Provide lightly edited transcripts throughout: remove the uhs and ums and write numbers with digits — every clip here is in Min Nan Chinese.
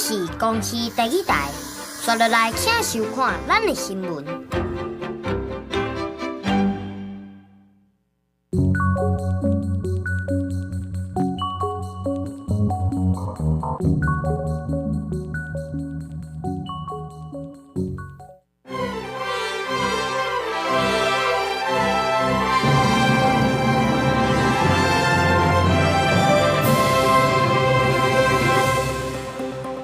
是公視第一台，刷落來請收看咱的新聞。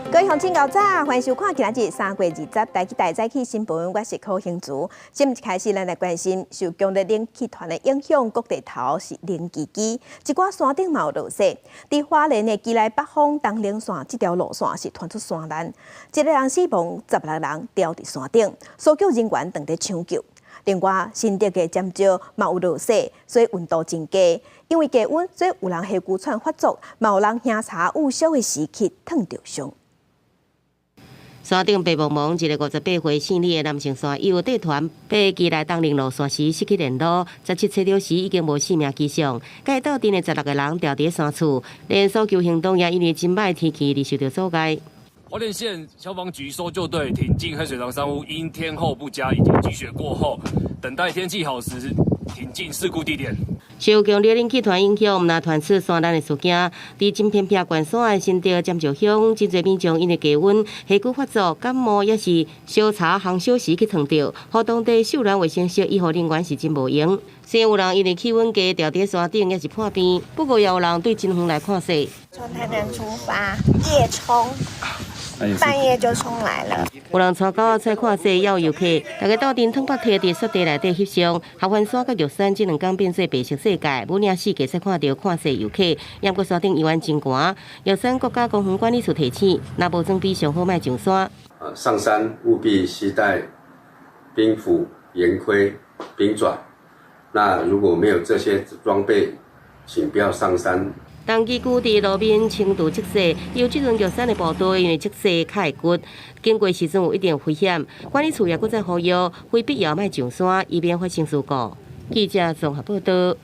各位鄉親𠢕早，歡迎收看今仔日3月20台語台早起新聞，我是柯興竹。新聞一開始，咱來關心受強烈冷氣團的影響，各地頭是冷吱吱，一寡山頂嘛有落雪。佇花蓮的基來北峰東寧線這條路線是傳出山難，一个人死亡，16人吊佇山頂，搜救人員正佇搶救。另外，新竹的尖石嘛有落雪，所以溫度真低。因為低溫，所以有人氣喘發作，嘛有人喝茶捂燒的時去燙著傷。山頂白茫茫，一個58歲姓李的男性山友帶團爬基來東寧路線時失去聯絡，17測到時已經無生命跡象。佮伊鬥陣的16個人牢佇山厝，連搜救行動也因為真歹天氣而受到阻礙。花蓮縣消防局搜救隊挺進黑水塘山屋，因天候不佳以及積雪過後，等待天氣好時挺進事故地點。受強烈冷氣團影響，毋但傳出山難的事件，佇真偏僻關山的新竹尖石鄉，真濟民眾因為低溫、氣喘發作、感冒，抑是燒茶烘燒時去燙著，予當地秀巒衛生室醫護人員是真無閒。雖然有人因為氣溫低牢佇山頂，抑是破病，不過也有人對真遠來看雪。從台南出發，夜衝。半夜就衝來了。有人帶狗仔出來看雪，也有遊客，大家鬥陣褪腹佇佇雪地內底翕相。合歡山佮玉山這兩工變做白色世界，每年四季會使看著看雪遊客。毋過山頂依然真寒。玉山國家公園管理處提醒，若無裝備上好莫上山。上山務必攜帶冰斧、岩盔、冰爪。那如果沒有這些裝備，請不要上山。東基區佇路面輕度積雪，有這陣玉山的步道因為積雪較會骨，經過時陣有一定危險。管理處也閣再呼籲，非必要莫上山，以免發生事故。記者綜合報導。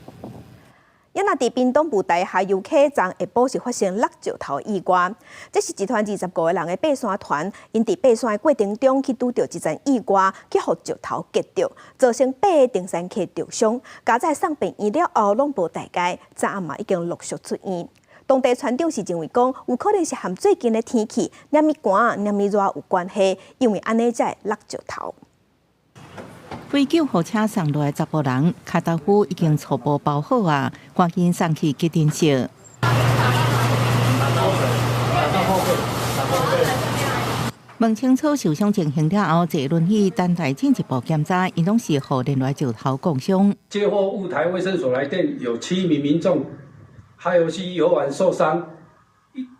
也若佇屏東布袋下游客昨下晡是發生落石頭意外，這是一團25個人的爬山團，𪜶佇爬山的過程中去拄著一陣意外，去予石頭擊著，造成八个登山客著傷，加載送病院了後攏無代誌，昨暗嘛已經陸續出院。當地村長是認為講，有可能是和最近的天氣爾爾寒、爾爾熱有關係，因為按呢才會落石頭。飛救護車送來15人，跤豆腐已經初步包好啊，趕緊送去急診室。問清楚受傷情形了後，坐輪椅等待進一步檢查，𪜶攏是予連來石頭摃傷。接獲霧台衛生所來電，有7名民眾，還有去遊玩受傷，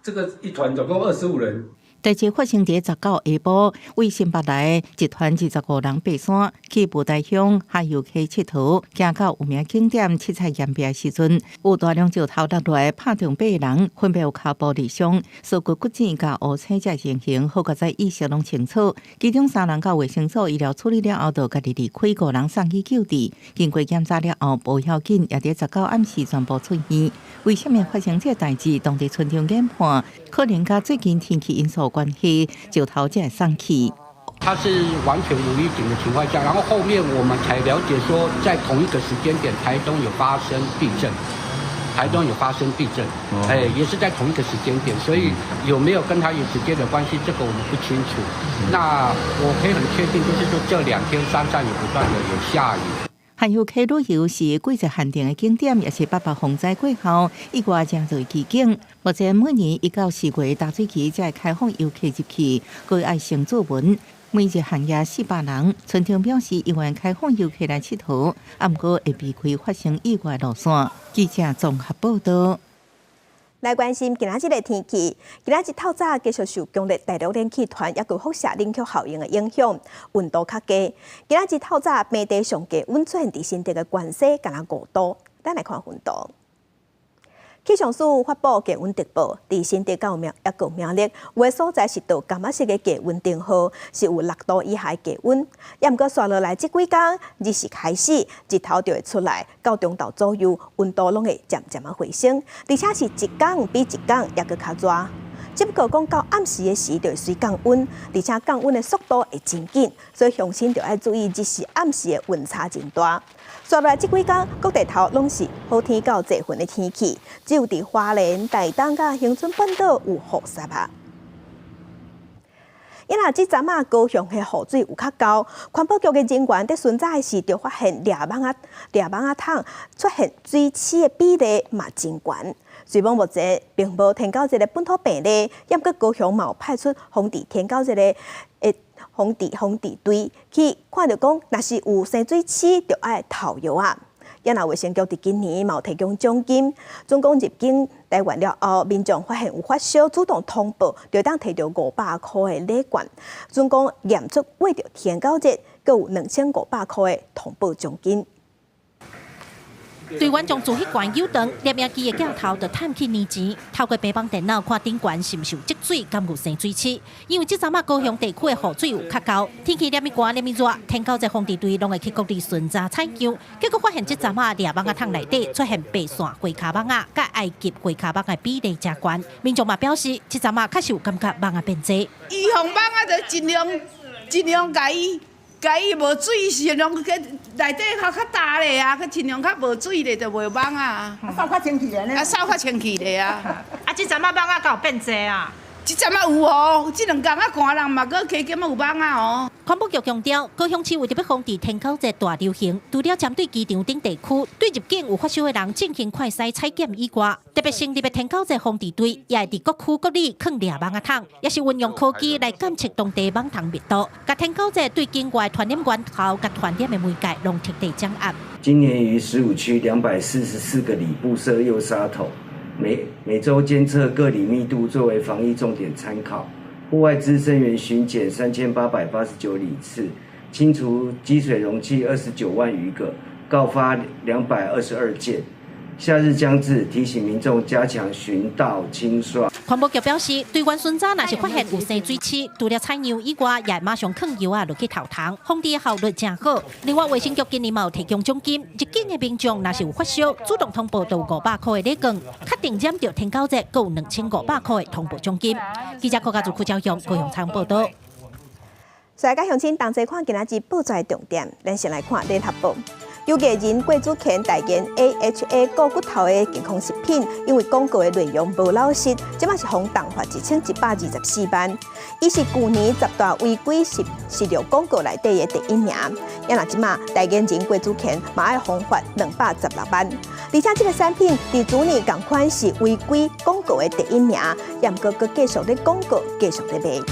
這個一團總共25人。代誌發生佇19下晡，為新北來一團25人爬山，去布袋鄉下游溪𨑨迌，行到有名景點七彩岩壁的時陣，有大量石頭落來，拍中八个人，分別有跤步受傷、鎖骨骨折佮烏青這情形，好佳哉意識攏清楚。其中三人到衛生所醫療處理了後，就家己離開，五人送去救治。經過檢查了後，無要緊，也佇19暗時全部出院。為啥物發生這代誌？當地村長研判，可能佮最近天氣因素關係，石頭才會送去。它是完全無預警的情況下，然後後面我們才了解說，在同一個時間點，台東有發生地震，台東有發生地震，哎，也是在同一個時間點，所以有沒有跟它有直接的關係，這個我們不清楚。那我可以很確定，就是說這兩天山上有不斷的有下雨。下游溪旅遊是季節限定的景點，也是八八風災過後意外誠濟奇景。目前每年1到4月大水期才會開放遊客入去，閣愛先注文。每日限額400人。村長表示，猶願開放遊客來𨑨迌，啊，毋過會避開發生意外路線。記者綜合報導。來關心今仔日的天氣。今仔日透早繼續受強烈大陸冷氣團抑閣輻射冷卻效應的影響，溫度較低。今仔日透早平地上低溫出現佇新竹的關西，敢若5度。咱來看溫度。氣象署發布低溫特報，佇新竹到苗抑閣苗栗，有的所在是到柑仔色的低溫燈號，是有6度以下的低溫。抑毋過紲落來這幾工，日時開始日頭就會出來，到中晝左右，溫度攏會漸漸仔回升，而且是一工比一工抑閣較熱。只不過講到暗時的時就會隨降溫，而且降溫的速度會真緊，所以鄉親就愛注意日時暗時的溫差真大。紲落來這幾工，各地頭攏是好天到濟雲的天氣，只有佇花蓮、台東佮恆春半島有雨雪啊。因為這陣仔高雄的雨水有較厚，環保局的人員佇巡查的時，就發現掠網仔掠網仔桶出現水刺的比例嘛真懸。雖罔目前並無天狗熱的本土病例，毋過高雄嘛有派出防治天狗熱的防治隊去看著講，若是有生水刺，就愛投藥啊。也若衛生局佇今年嘛有提供獎金，總共入境台灣了後，民眾發現有發燒，主動通報，就當提著500箍的禮券。總共驗出秽著天狗熱，閣有2500箍的通報獎金。隊員將主彼關誘長，攝影機的鏡頭就探去年前，透過平板電腦看頂懸是毋是有積水，敢有生水刺。因為這陣仔高雄地區的雨水有較厚，天氣連日寒連日熱，天狗熱防治隊攏會去各地巡查採樣，結果發現這陣仔掠網仔桶內底出現白線花跤蠓仔，佮埃及花跤蠓的比例誠懸。民眾嘛表示，這陣仔確實有感覺蠓仔變濟。預防蠓仔就盡量盡量共伊。共伊無水，盡量去內底較較焦咧啊，去盡量較無水咧，就袂蠓啊。掃較清氣咧。啊，掃較清氣咧啊。啊，這陣仔蠓仔敢有變濟啊？這陣仔有哦，這兩工啊寒人嘛，閣加減有蠓仔哦。環保局強調，高雄市為著欲防治天狗熱大流行，除了針對機場等地區對入境有發燒的人進行快篩採檢以外，特別成立的天狗熱防治隊，也會佇各區各里囥掠網仔桶，也是運用科技來監測當地蠓蟲密度，共天狗熱對境外傳染源頭佮傳染的媒介攏徹底掌握。今年於15區244個里布設誘殺桶，每每週監測各里密度作為防疫重點參考。戶外孳生源巡檢3889里次，清除積水容器29萬餘個，告發222件。夏日將至，提醒民眾加強巡道清刷。環保局表示，隊員巡查若是發現有生水刺，除了採樣以外，也馬上囥藥仔落去投蟲，防治效率誠好。另外，衛生局今年嘛有提供獎金，入境的民眾若是有發燒，主動通報就有500箍的禮券，確定染著天狗熱，閣有2500箍的通報獎金。記者柯家祖、柯昭雄高雄採訪報導。所以，佮鄉親同齊看今仔日報紙重點，咱先來看聯合報。有藝人郭子乾代言 AHA 顧骨頭的健康食品，因為廣告的內容無老實，這馬是予重罰1124萬。伊是舊年十大違規食療廣告內底的第一名。也若這馬代言人郭子乾嘛愛予罰216萬。而且這個產品佇去年仝款是違規廣告的第一名，也毋過閣繼續咧廣告，繼續咧賣。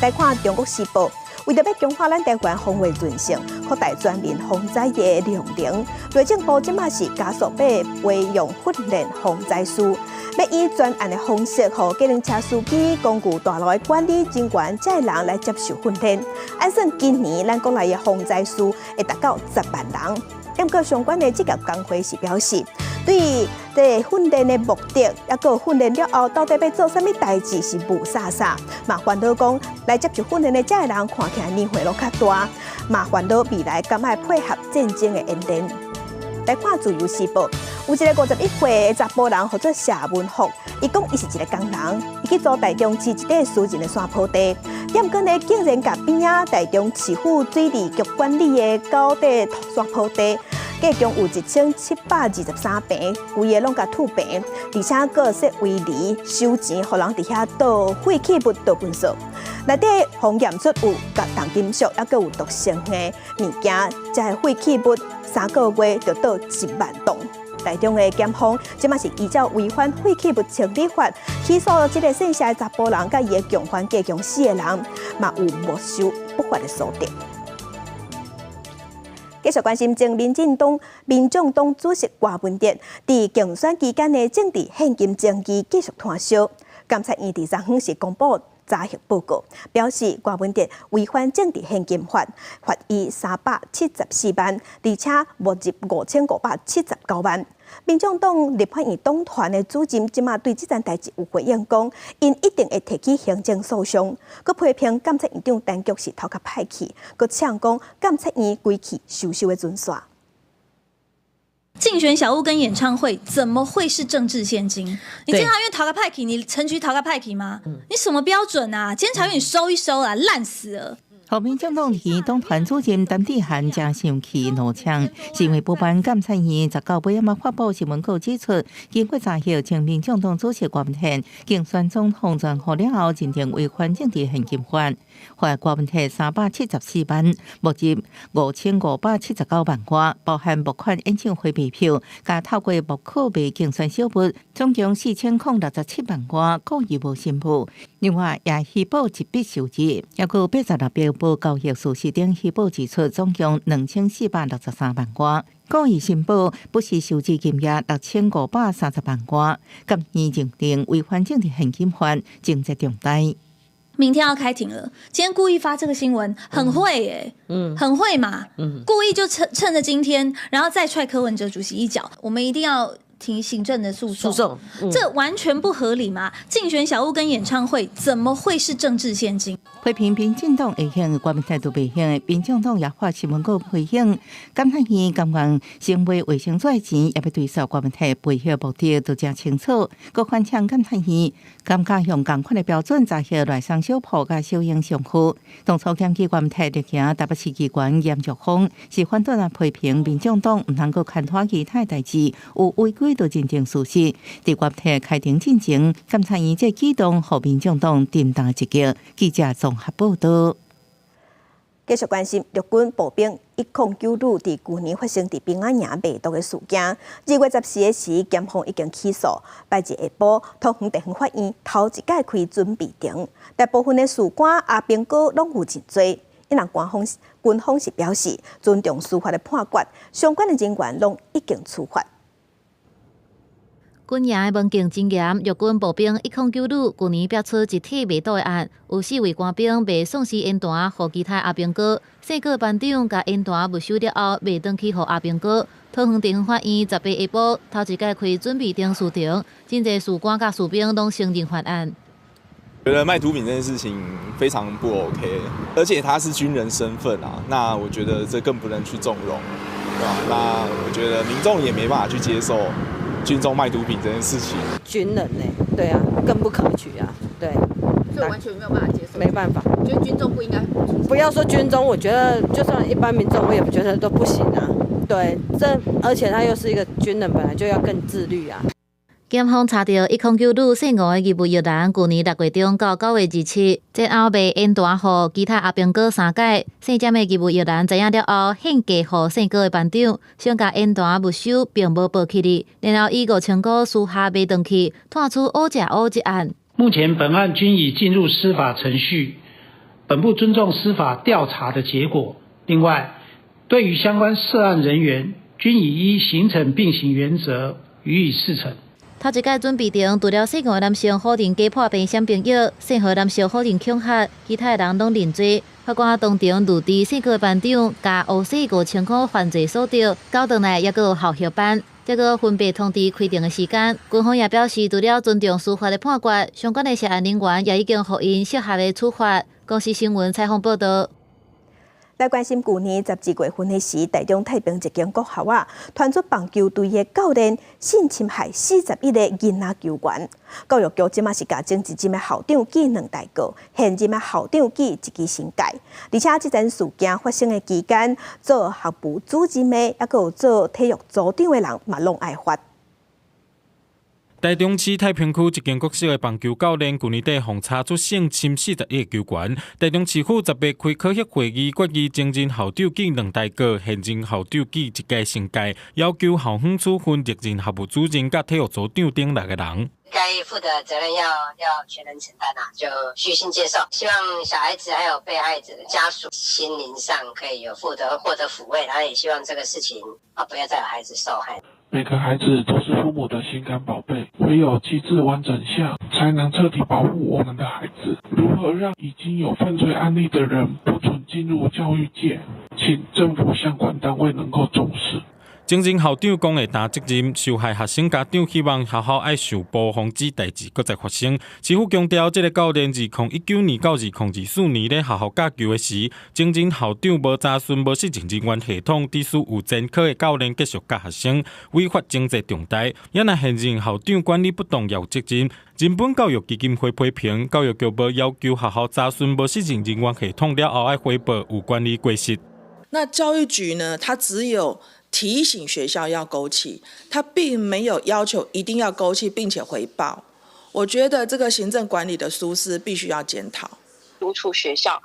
來看《中國時報》。為著欲強化咱台灣防衛韌性，擴大全民防災的量能，內政部這馬是加速欲培養訓練防災師，欲以專案的方式，予計程車司機、公寓大樓的管理人員這些人來接受訓練。按算今年咱國內的防災師會達到10萬人。毋過相關的職業工會是表示，對這訓練的目的，抑閣訓練了後到底欲做啥物代誌是霧煞煞，嘛煩惱講來接受訓練的這个人看起來年歲攏較大，嘛煩惱未來敢愛配合戰爭的演練。來看《自由時報》，有一個51歲的查埔人，號做謝文福，伊講伊是一个工人，伊去租台中市一塊私人的山坡地，毋過呢，竟然共邊仔台中市府水利局管理的九塊山坡地，計共有1723坪，規个攏共吐平，而且閣設圍籬收錢，予人佇遐倒廢棄物、倒垃圾。內底予驗出有佮重金屬，抑閣有毒性的物件，這个廢棄物3個月就倒1萬噸。台中的檢方這馬是依照違反廢棄物清理法起訴這个姓謝的查埔人，佮伊的共犯計共四个人，嘛有沒收不法的所得。繼續關心前民進黨、民眾黨主席柯文哲，佇競選期間的政治獻金爭議繼續湠燒。監察院佇昨昏是公布查核報告，表示柯文哲違反政治獻金法，罰伊374萬，而且沒入5579萬。民眾黨立法院黨團的主任這馬對這件代誌有回應講，𪜶一定會提起行政訴訟，閣批評監察院長陳菊是頭殼歹去，閣嗆講監察院規氣收收的準煞。競選小物跟演唱會怎麼會是政治獻金？你監察院頭殼歹去，你陳菊頭殼歹去嗎？你什麼標準啊？監察院你收一收啊，爛死了！後民進黨前黨團主任陳智菡誠生氣怒嗆，是因為不滿監察院19尾仔發布新聞稿指出，經過查核，前民進黨主席郭文泰競選總統全予了後，認定違反政治獻金法，罰郭文泰374萬，募集5579萬外，包含募款演唱會賣票，佮透過募款賣競選小物，總共4067萬外，故意無申報。另外，也虛報一筆收入，抑閣有86筆無交易事實頂虛報支出，總共2463萬外，故意申報不實收入金額6530萬外，監院認定違反政治獻金法，情節重大。明天要開庭了，今天故意發這個新聞，很會耶，很會嘛，故意就趁着今天，然後再踹柯文哲主席一腳，我們一定要提行政的訴訟，訴訟，這完全不合理嘛！競選小物跟演唱會怎麼會是政治獻金？批評民進黨會用，國民態度袂用，民進黨也發新聞稿回應，監察院甘願先買衛生紙錢，也欲追溯郭文泰背後目的都誠清楚。閣反嗆監察院，敢敢用仝款的標準查核內商小鋪佮小型商戶。當初檢舉郭文泰力行台北市議員嚴卓峰是反對來批評民進黨毋通閣牽拖其他代誌，有違規就認定事實。佇郭文泰開庭進前，監察院這舉動，予民進黨沉重一擊。記者綜合報道。繼續關心陸軍步兵109旅佇舊年發生佇兵仔營賣毒的事件。2月14日時，檢方已經起訴。拜日下晡，桃園地方法院頭一擺開準備庭，大部分的事官阿兵哥攏有認罪。伊人官方軍方是表示尊重司法的判決，相關的人員攏已經處罰。軍營的門禁真嚴，陸軍步兵109旅舊年爆出一起賣毒的案，有四位官兵賣喪屍煙彈予其他阿兵哥，姓郭班長共煙彈沒收了後，賣轉去予阿兵哥。桃園地方法院18下晡頭一擺開準備庭訴庭，真濟士官佮士兵攏承認犯案。覺得賣毒品這件事情非常不 OK，而且他是軍人身份啊，那我覺得這更不能去縱容，對吧？那我覺得民眾也沒辦法去接受軍中賣毒品這件事情。軍人呢？對啊，更不可取啊，對。所以完全沒有辦法接受。沒辦法。覺得軍中不應該。不要說軍中，我覺得就算一般民眾，我也覺得都不行啊。對，這而且他又是一個軍人，本來就要更自律啊。檢方查著109旅姓吳的義務役男，舊年6月中到9月27，前後賣煙彈予其他阿兵哥三擺，姓詹的義務役男知影了後，獻計予姓郭的班長，想共煙彈沒收，並無報起哩，然後以5000塊私下賣轉去，拖出烏食烏一案。目前本案均已進入司法程序，本部尊重司法調查的結果。另外，對於相關涉案人員，均已依刑懲並行原則予以釋懲。頭一擺準備庭，除了姓吳的男性否認假破病閃兵藥，姓何男性否認恐嚇，其他的人攏認罪。法官當場律知姓郭的班長，共烏洗5000塊犯罪所得，交轉來抑閣有校協班。這個分別通知開庭的時間。軍方也表示，除了尊重司法的判決，相關的涉案人員也已經予𪜶適合的處罰。公視新聞採訪報道。來關心舊年12月份的時，台中太平一間國校啊，傳出棒球隊的教練性侵害41個囡仔球員。教育局這馬是共前一任的校長記兩大過，現任的校長記一支訓誡。而且這件事件發生的期間，做學部主任的，抑閣有做體育組長的人，嘛攏愛罰。台中市太平區一間國小的棒球教練，舊年底予查出性侵41個球員。台中市府18開考核會議，決議前任校長記兩大過，現任校長記一支訓誡，要求校方處分歷任學務主任佮體育組長等6個人。該負的責任要全人承擔啊，就虛心接受。希望小孩子還有被害者的家屬心靈上可以有獲得撫慰，然後也希望這個事情啊不要再有孩子受害。每個孩子都是父母的心肝寶貝，唯有機制完整下，才能徹底保護我們的孩子。如何讓已經有犯罪案例的人不准進入教育界？請政府相關單位能夠重視。前任校長講會擔責任，受害學生家長希望學校愛受保，防止代誌閣再發生。市府強調，這个教練2019年到2024年咧學校教球的時，前任校長無查詢、無信任人員系統，致使有前科的教練繼續教學生，違法情節重大。也若現任校長管理不當也有責任。人本教育基金會批評，教育局無要求學校查詢無信任人員系統了後愛回報有管理過失。那教育局呢？他只有提醒學校要勾稽，他並沒有要求一定要勾稽並且回報。我覺得這個行政管理的疏失必須要檢討。督促學校，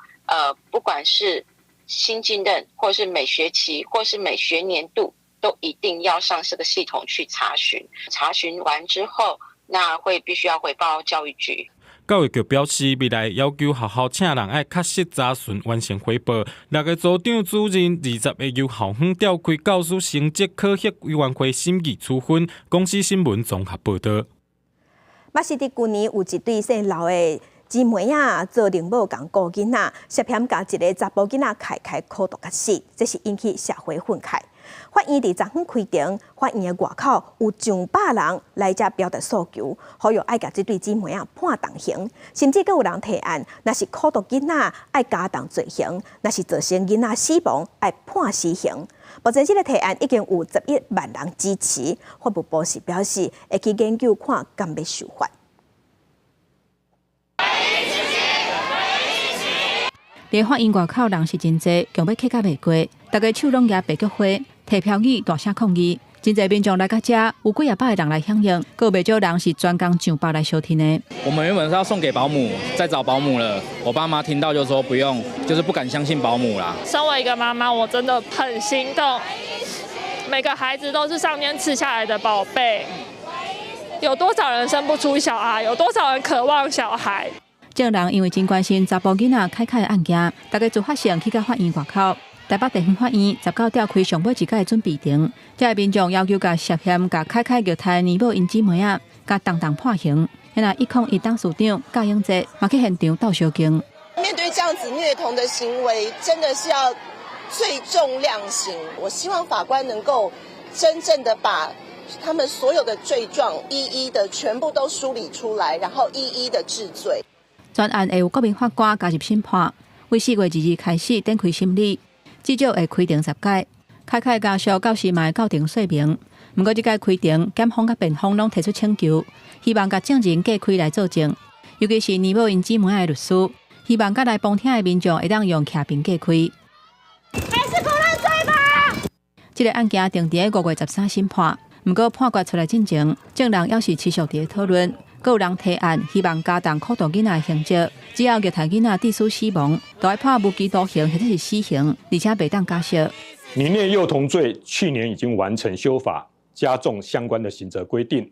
不管是新進任，或是每學期，或是每學年度，都一定要上這個系統去查詢。查詢完之後，那會必須要回報教育局。教育局表示，未來要求學校請人愛確實查詢完成回報。六个組長主任，20個由校方調開教師成績考核委員會審議處分。公視新聞綜合報導。嘛是佇舊年有一對姓劉的姊妹仔，做靈母仝顧囡仔，涉嫌共一个查埔囡仔凱凱苦毒共死，這是引起社會憤慨。法院佇昨昏開庭，法院的外口有上百人來遮表達訴求，呼籲愛共這對姊妹仔判重刑，甚至閣有人提案，若是苦毒囡仔愛加重罪行，若是造成囡仔死亡愛判死刑。目前這个提案已經有11萬人支持，法務部是表示會去研究看敢欲修法。佇法院外口人是真濟，強欲客甲袂過，逐家手攏舉白菊花，提標語大聲抗議。真濟民眾來到遮，有幾仔百个人來響應，閣有袂少人是專工上北來相聽的。我們原本是要送給保姆，在找保姆了。我爸媽聽到就說不用，就是不敢相信保姆啦。身為一個媽媽，我真的很心動。每個孩子都是上天賜下來的寶貝，有多少人生不出小孩？有多少人渴望小孩？眾人因為真關心查埔囡仔凱凱的案件，大家自發性去到法院外口。台北地方法院19召開上尾一擺準備庭，遮的民眾要求共涉嫌共凱凱虐待奶母𪜶姊妹仔，共重重判刑。那101董事長郜永哲嘛去現場鬥相共。面對這樣子虐童的行為，真的是要最重量刑。我希望法官能夠真正的把他們所有的罪狀一一的全部都梳理出來，然後一一的治罪。全案會有國民法官加入審判，為4月22日開始展開審理，至少會開庭十擺。凱凱家屬到時嘛會到庭說明。毋過這擺開庭，檢方佮辯方攏提出請求，希望共證人隔開來作證，尤其是奶母𪜶姊妹的律師，希望佮來旁聽的民眾會當用徛爿隔開。還是不認罪吧？這个案件定佇5月13審判，毋過判決出來進前，眾人猶是持續佇咧討論。閣有人提案，希望加重苦毒囡仔的刑責，只要虐待囡仔致使死亡，就愛判無期徒刑或者是死刑，而且袂當假釋。凌虐幼童罪去年已經完成修法，加重相關的刑責規定。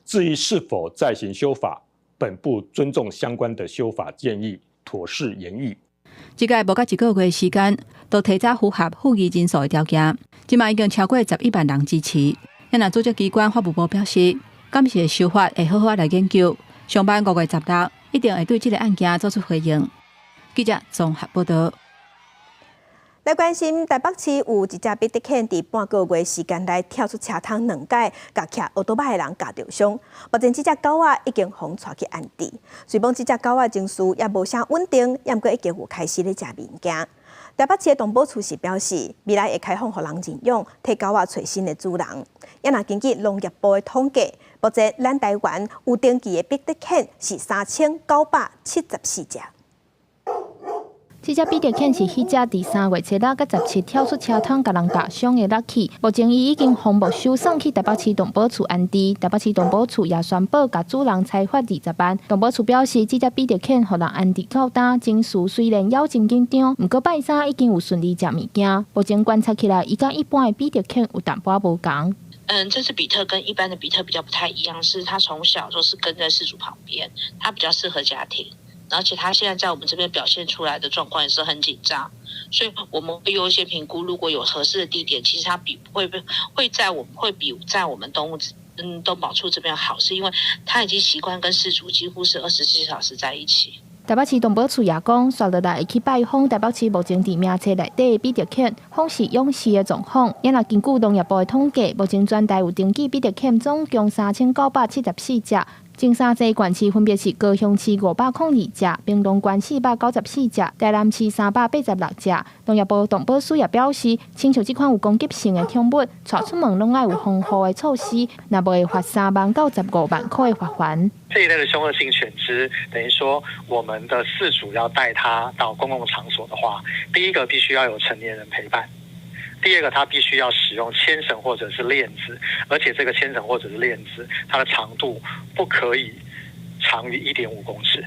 至於是否再行修法，本部尊重相關的修法建議，妥適研議。這擺無到一個月時間，就提早符合復議人數的條件，這馬已經超過11萬人支持。若主責機關法務部表示，敢是會修法，會好好來研究。上班5月16，一定會對這个案件做出回應。記者綜合報導。來關心台北市有一隻比特犬佇半個月時間內跳出車窗兩擺，共騎歐多擺的人咬著傷。目前這隻狗仔已經予帶去安置。雖罔這隻狗仔情緒也無啥穩定，也毋過已經有開始咧食物件。台北市的動保處是表示，未來會開放予人認養，替狗仔揣新的主人。也若根據農業部的統計，目前咱台灣有登記的比特犬是3974隻。這隻比特犬是彼隻佇3月初6佮17跳出車窗，共人咬傷的 Lucky。目前伊已經予沒收送去台北市動保處安置。台北市動保處也宣布，共主人裁罰20萬。動保處表示，這隻比特犬予人安置到今，情緒雖然猶真緊張，毋過拜三已經有順利食物件。目前觀察起來，伊佮一般的比特犬有淡薄仔無仝。這隻比特跟一般的比特比較不太一樣，是它從小都是跟在飼主旁邊，它比較適合家庭。而且他現在在我們這邊表現出來的狀況也是很緊張，所以我們會優先評估，如果有合適的地點，其實他比會會在我們會比在我們動物動保處這邊好，是因為他已經習慣跟飼主幾乎是24小時在一起。台北市動保處也講，紲落來會去拜訪台北市目前佇名冊內底的比特犬，訪視養飼的狀況。也若根據農業部的統計，目前全台有登記比特犬總共3974隻。前三濟縣市分別是高雄市502隻，屏東縣494隻，台南市386隻。農業部動保署也表示，親像這款有攻擊性的寵物，帶出門攏愛有防護的措施，若無會罰3萬到15萬箍的罰鍰。這一類的兇惡性犬隻，等於說我們的飼主要帶它到公共場所的話，第一個必須要有成年人陪伴。第二個，它必須要使用牽繩或者是鏈子，而且這個牽繩或者是鏈子，它的長度不可以長於1.5公尺。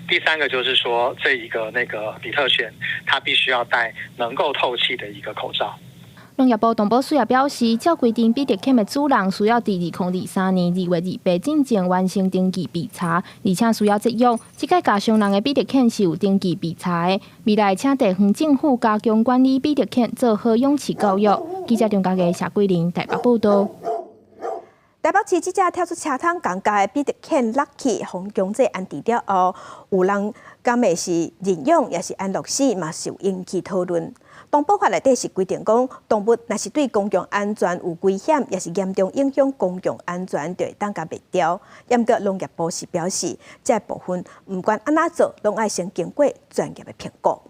第三個就是說，這一個那個比特犬，它必須要戴能夠透氣的一個口罩。農業部動保署也表示，照規定，比特犬的主人需要佇2023年2月28進前完成登記備查，而且需要節育。這擺咬傷人的比特犬是有登記備查的，未來請地方政府加強管理比特犬，做好養飼教育。記者張家傑、謝桂玲台北報導。台北市這隻跳出車窗共咬的比特犬 Lucky，予強制安置了後，有人敢會是認養，抑是安樂死，嘛是有引起討論。動保法內底是規定講，動物若是對公共安全有危險，抑是嚴重影響公共安全，就會當共滅掉。毋過農業部是表示，這部分毋管按怎做，攏愛先經過專業的評估。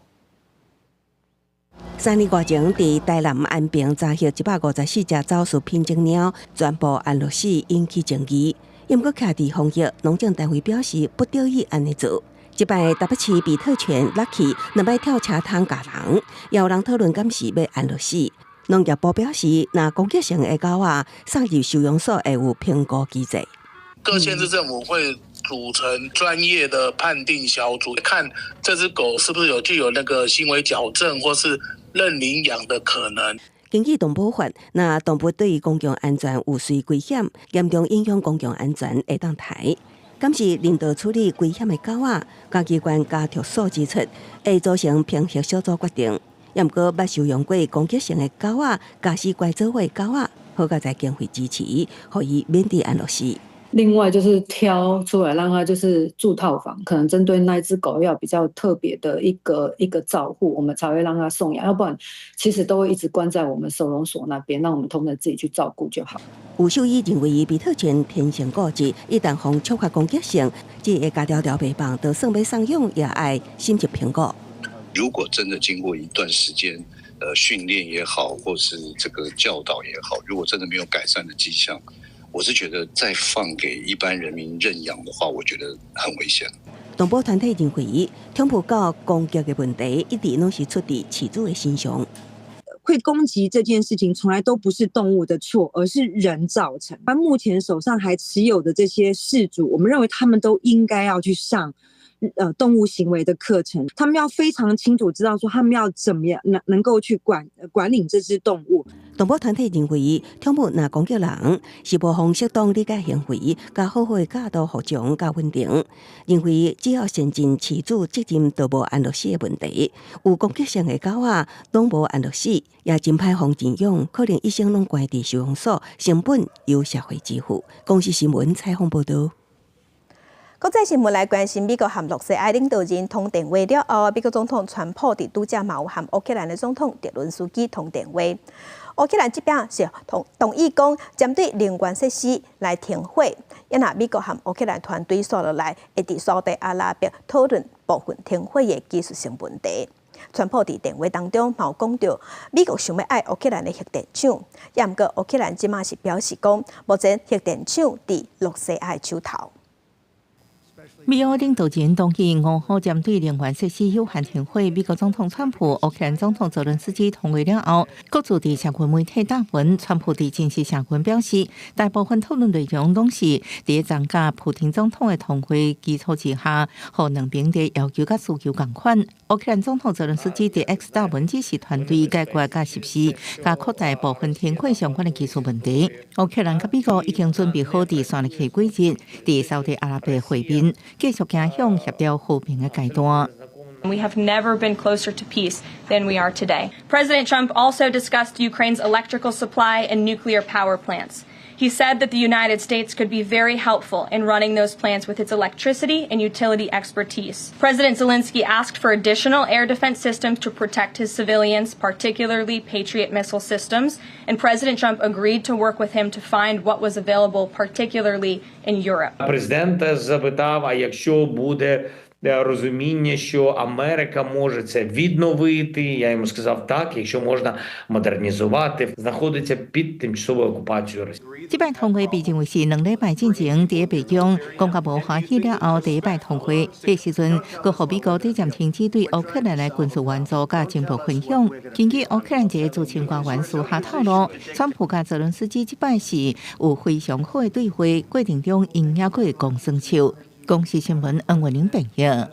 3年外前，佇台南安平查獲154隻走私品種貓，全部安樂死，引起爭議。毋過，徛佇防疫農政單位表示，不得已按呢做。這擺台北市比特犬 Lucky 兩擺跳車窗咬人，也有人討論敢是欲安樂死。農業部表示，若攻擊性的狗仔送入收容所會有評估機制。各縣市政府會組成專業的判定小組，看這隻狗是不是有具有那個行為矯正或是認領養的可能。根據動保法，若動物對公共安全有隨危險，嚴重影響公共安全，會當刣。敢是人道處理危險的狗仔，嘉義縣家畜所指出，會組成評核小組決定。毋過，捌收容過攻擊性的狗仔、駕駛拐走的狗仔，好佳哉經費支持，予伊免佇安樂死。另外就是挑出來讓他就是住套房，可能針對那隻狗要比較特別的一個一個照護，我們才會讓他送養，要不然其實都會一直關在我們收容所那邊，讓我們同仁自己去照顧就好。有獸醫認為，比特犬天性固執，一旦予觸發攻擊性，這會咬牢牢袂放，就算欲送養也愛審慎評估。如果真的經過一段時間，訓練也好，或是這個教導也好，如果真的沒有改善的跡象，我是覺得再放給一般人民認養的話，我覺得很危險。動保團體認為，寵物狗攻擊的問題一直攏是出佇飼主的身上。會攻擊這件事情，從來都不是動物的錯，而是人造成。而目前手上還持有的這些飼主，我們認為他們都應該要去上動物行為的課程，他們要非常清楚知道說他們要怎麼樣能夠去管理這隻動物。動保團體認為，寵物若攻擊人，是無予適當理解行為，佮好好的教導服從佮穩定。認為只要善盡飼主責任，就無安樂死的問題。有攻擊性的狗仔，攏無安樂死，也真歹予認養，可能一生攏關佇收容所，成本由社會支付。公視新聞採訪報導。國際新聞來關心美國和羅西亞領導人通電話了後，美國總統川普佇拄才嘛有和烏克蘭的總統澤倫斯基通電話。烏克蘭這邊是同意講針對能源設施來停火，因那美國和烏克蘭團隊紲落來會佇沙特阿拉伯討論部分停火的技術性問題。川普佇電話當中嘛有講著，美國想欲愛烏克蘭的核電廠，也毋過烏克蘭這馬是表示講，目前核電廠佇羅西亞的手頭。美烏領導人同意5號針對能源設施有限停火。美國總統川普、烏克蘭總統澤倫斯基通話了後，各自佇社群媒體貼文。川普佇正式社群表示，大部分討論內容攏是佇增加普丁總統的通話基礎之下，予兩邊的要求佮訴求仝款。烏克蘭總統澤倫斯基佇 X 貼文指示團隊解決佮實施、佮擴大部分停火相關的技術問題。烏克蘭佮美國已經準備好佇紲落去幾日，佇沙特阿拉伯會面。繼續走向協調和平的階段。 We have never been closer to peace than we are today. President Trump also discussed Ukraine's electrical supply and nuclear power plants. He said that the United States could be very helpful in running those plants with its electricity and utility expertise. President Zelensky asked for additional air defense systems to protect his civilians, particularly Patriot missile systems, and President Trump agreed to work with him to find what was available, particularly in Europe. Президента запитав: а якщо буде розуміння, що Америка може це відновити, я йому сказав так, якщо можна модернізувати, знаходиться під тимчасовою окупацією Росії. 這擺通話被認為是2禮拜進前佇白宮講甲無歡喜了後第一擺通話。彼時陣，閣予美國短暫停止對烏克蘭的軍事援助佮情報分享。根據烏克蘭一个資深官員私下透露，川普佮澤倫斯基這擺是有非常好的對話，過程中𪜶猶閣會講耍笑。公視新聞恩文玲編譯。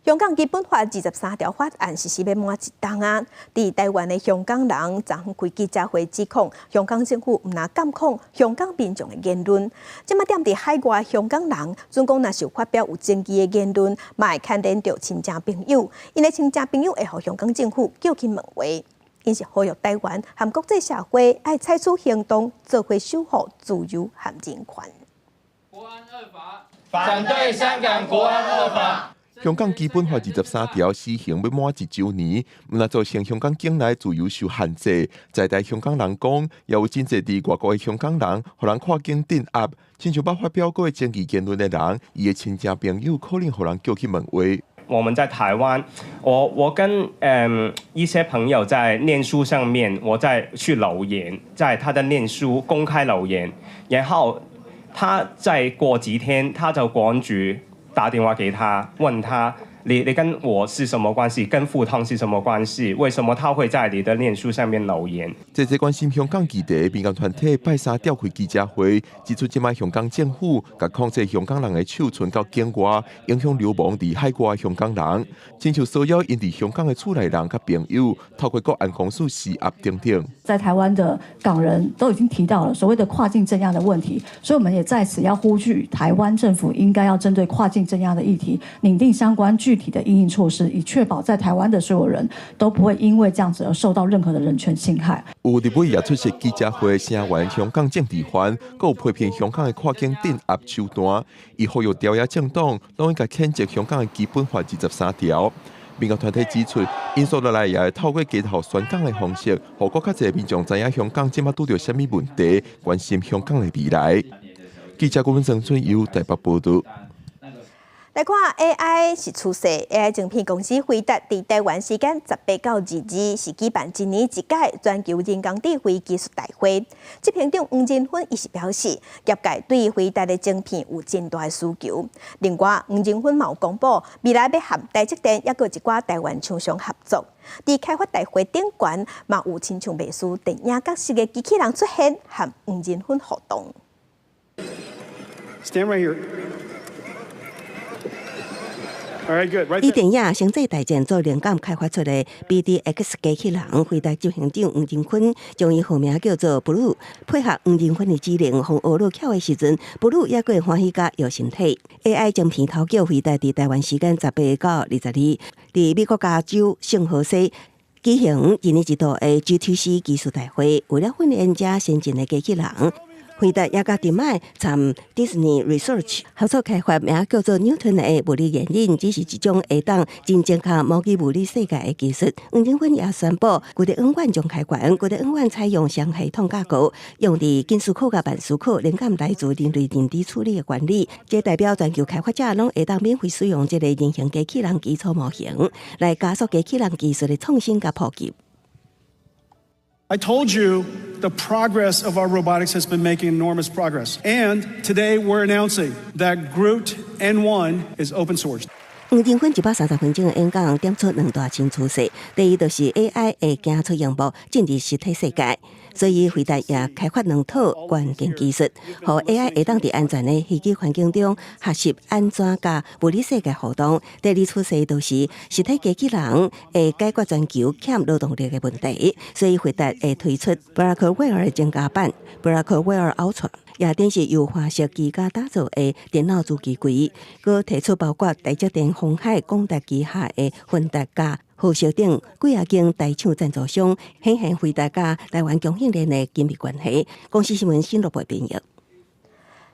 香港基本法23條法案實施欲滿一冬啊！佇台灣的香港人昨昏開記者會指控香港政府毋但監控香港民眾的言論，這馬踮佇海外香港人，準講若是有發表有爭議的言論，嘛會牽連著親戚朋友，𪜶的親戚朋友會予香港政府叫去問話。𪜶是呼籲台灣和國際社會愛採取行動，做伙守護自由和人權。反對香港國安惡法。香港基本法23條施行欲滿一週年，毋但造成香港境內自由受限制，在台香港人講，也有真濟佇外國的香港人，予人跨境鎮壓，親像捌發表過爭議言論的人，伊的親戚朋友可能予人叫去問話。我們在台灣，我跟一些朋友在臉書上面，我在去留言，在他的臉書公開留言，然後他再過幾天，他就國安局打電話給他，問他你跟我是什麼關係？跟赴湯是什麼關係？為什麼他會在你的臉書上面留言？這個關心香港議題民間團體拜三召開記者會，指出這擺香港政府共控制香港人的手伸到境外，影響流亡佇海外香港人，親像騷擾𪜶佇香港的厝內人佮朋友，透過國安公署施壓等等。在台灣的港人都已經提到了所謂的跨境鎮壓的問題，所以我們也在此要呼籲台灣政府應該要針對跨境鎮壓的議題，擬定相關具體的因應措施，以確保在台灣的所有人都不會因為這樣子而受到任何的人權侵害。有立委也出席記者會，聲援香港政治犯，閣有批評香港的跨境鎮壓手段。伊呼籲朝野政黨攏應該譴責香港的基本法23條。民間團體指出，𪜶紲落來也會透過街頭宣講的方式，予閣較濟民眾知影香港這馬拄著啥物問題，關心香港的未來。記者郭文成春由台北報導。來看 AI 是趨勢，AI 晶片公司輝達佇台灣時間18到22是舉辦一年一屆全球人工智慧技術大會。執行長黃仁勳伊是表示，業界對輝達的晶片有真大的需求。另外，黃仁勳嘛有公布，未來欲和台積電抑閣一寡台灣廠商合作。佇開發大會頂懸嘛有親像袂輸電影角色的機器人出現，和黃仁勳互動。 Stand right here. 以電影《星際大戰》做靈感開發出的 BDX 機器人，輝達執行長黃仁勳將伊號名叫做 Blue，配合黃仁勳的指令，予學落巧的時陣，Blue 猶閣會歡喜佮搖身體。AI 晶片頭叫輝達佇台灣時間18到22，佇美國加州聖荷西舉行一年一度的 GTC 技術大會，為了訓練遮先進的機器人。輝達也佮迪麥參 Disney Research 合作開發名叫做 Newton 的物理驗影，這是一種會當真正較模擬物理世界的技術。黃仁勳也宣布，規個永遠將開關，規個永遠採用雙系統架構，用佇緊思考佮慢思考，靈感來自人類認知處理的原理。這代表全球開發者攏會當免費使用這個人形機器人基礎模型，來加速機器人技術的創新佮普及。 I told you the progress of our robotics has been making enormous progress. And today we're announcing that GR00T N1 is open source. 黃仁勳130分鐘的演講，點出兩大新趨勢。第一，就是 AI 會行出螢幕，進入實體世界，所以輝達也開發兩套關鍵技術，予 AI 會當佇安全的虛擬環境中學習按怎佮物理世界互動。第二趨勢就是實體機器人會解決全球欠勞動力的問題，所以輝達會推出 Blackwell 的增加版 Blackwell Ultra。也等是由華碩技嘉打造的電腦主機櫃，閣提出包括台積電、鴻海、廣達旗下的輝達佮豪雪等幾仔間台廠贊助商，顯現輝達佮台灣供應鏈的緊密關係。公視新聞新羅編譯。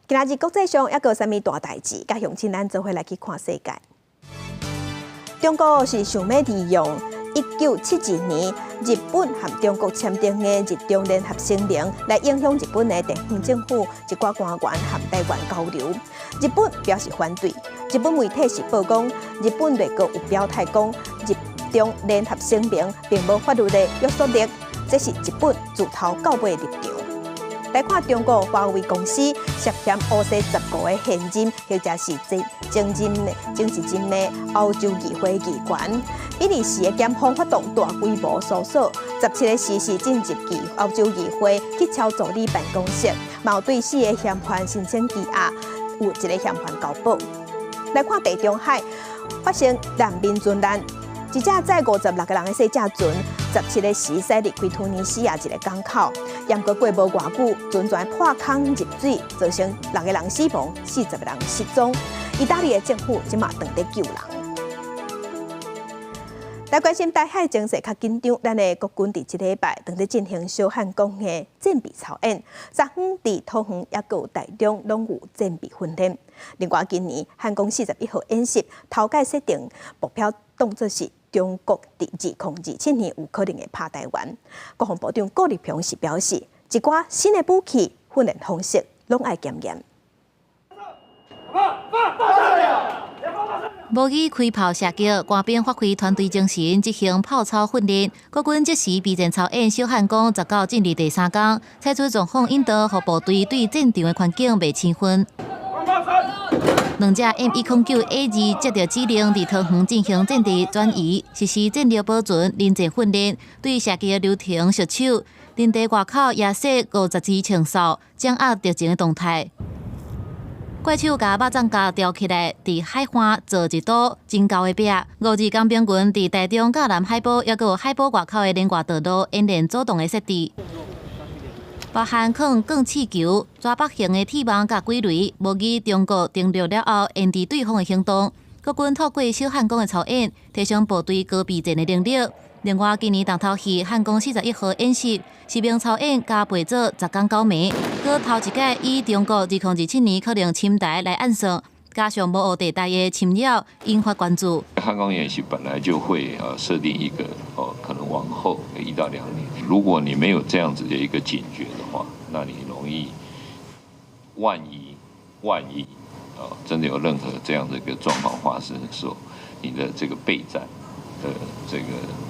今仔日國際上猶閣有啥物大代誌？佮鄉親咱做伙來去看世界。中國是想欲利用1972年日本和中國簽訂的日中聯合聲明，來影響日本的地方政府一寡官員和台灣交流。日本表示反對。日本媒體是報講，日本內閣有表態講，日中聯合聲明並無法律的約束力，這是日本自頭到尾的立場。來看中國華為公司涉嫌烏踅15個現任或者是前任的前一任的歐洲議會議員。比利時的檢方發動大規模搜索，17個時是進入議歐洲議會去抄助理辦公室，嘛對四个嫌犯申請羈押，有一個嫌犯交保。來看地中海發生難民船難，一隻載56個人的細隻船，17個時駛離開突尼西亞一個港口，毋過過無偌久，船全破空入水，造成六個人死亡，40個人失蹤。意大利的政府這馬正佇救人。來關心台海情勢較緊張，咱的國軍佇這禮拜正佇進行小漢光的戰備操演，昨昏佇桃園猶閣有台中攏有戰備訓練。另外，今年漢光41號演習，頭擺設定目標當作是中國佇2027年有可能會拍台灣。國防部長顧立雄是表示，一寡新的武器訓練方式攏愛檢驗。模擬開炮射擊，官兵發揮團隊精神執行炮操訓練。國軍這時備戰操演小漢光19進入第三工，採取狀況引導，予部隊對戰場的環境袂生分。兩隻 M109A2接到指令，佇桃園進行戰地轉移，實施戰略保存、臨戰訓練，對射擊流程熟手。陣地外口也設50支槍哨，掌握敵情的動態。怪手共肉粽鉸吊起來，佇海岸做一堵真厚的壁。五二工兵群佇台中佮南海埔，猶閣有海埔外口的連外道路演練主動的設置，包含囥鋼刺球、蛇腹型的鐵網佮鬼雷，模擬中國登陸了後沿佇對方的行動。國軍透過小漢光的操演，提升部隊高備戰的能力。另外，今年重頭戲漢光41號演習，實兵操演加備做10工九暝，閣頭一擺以中國2027年可能侵台來暗算，加上模糊地帶的侵擾，引發關注。漢光演習本來就會設定一個哦，可能往後1到2年，如果你沒有這樣子的一個警覺的話，那你容易萬一啊，真的有任何這樣的一個狀況發生的時候，你的這個備戰的這個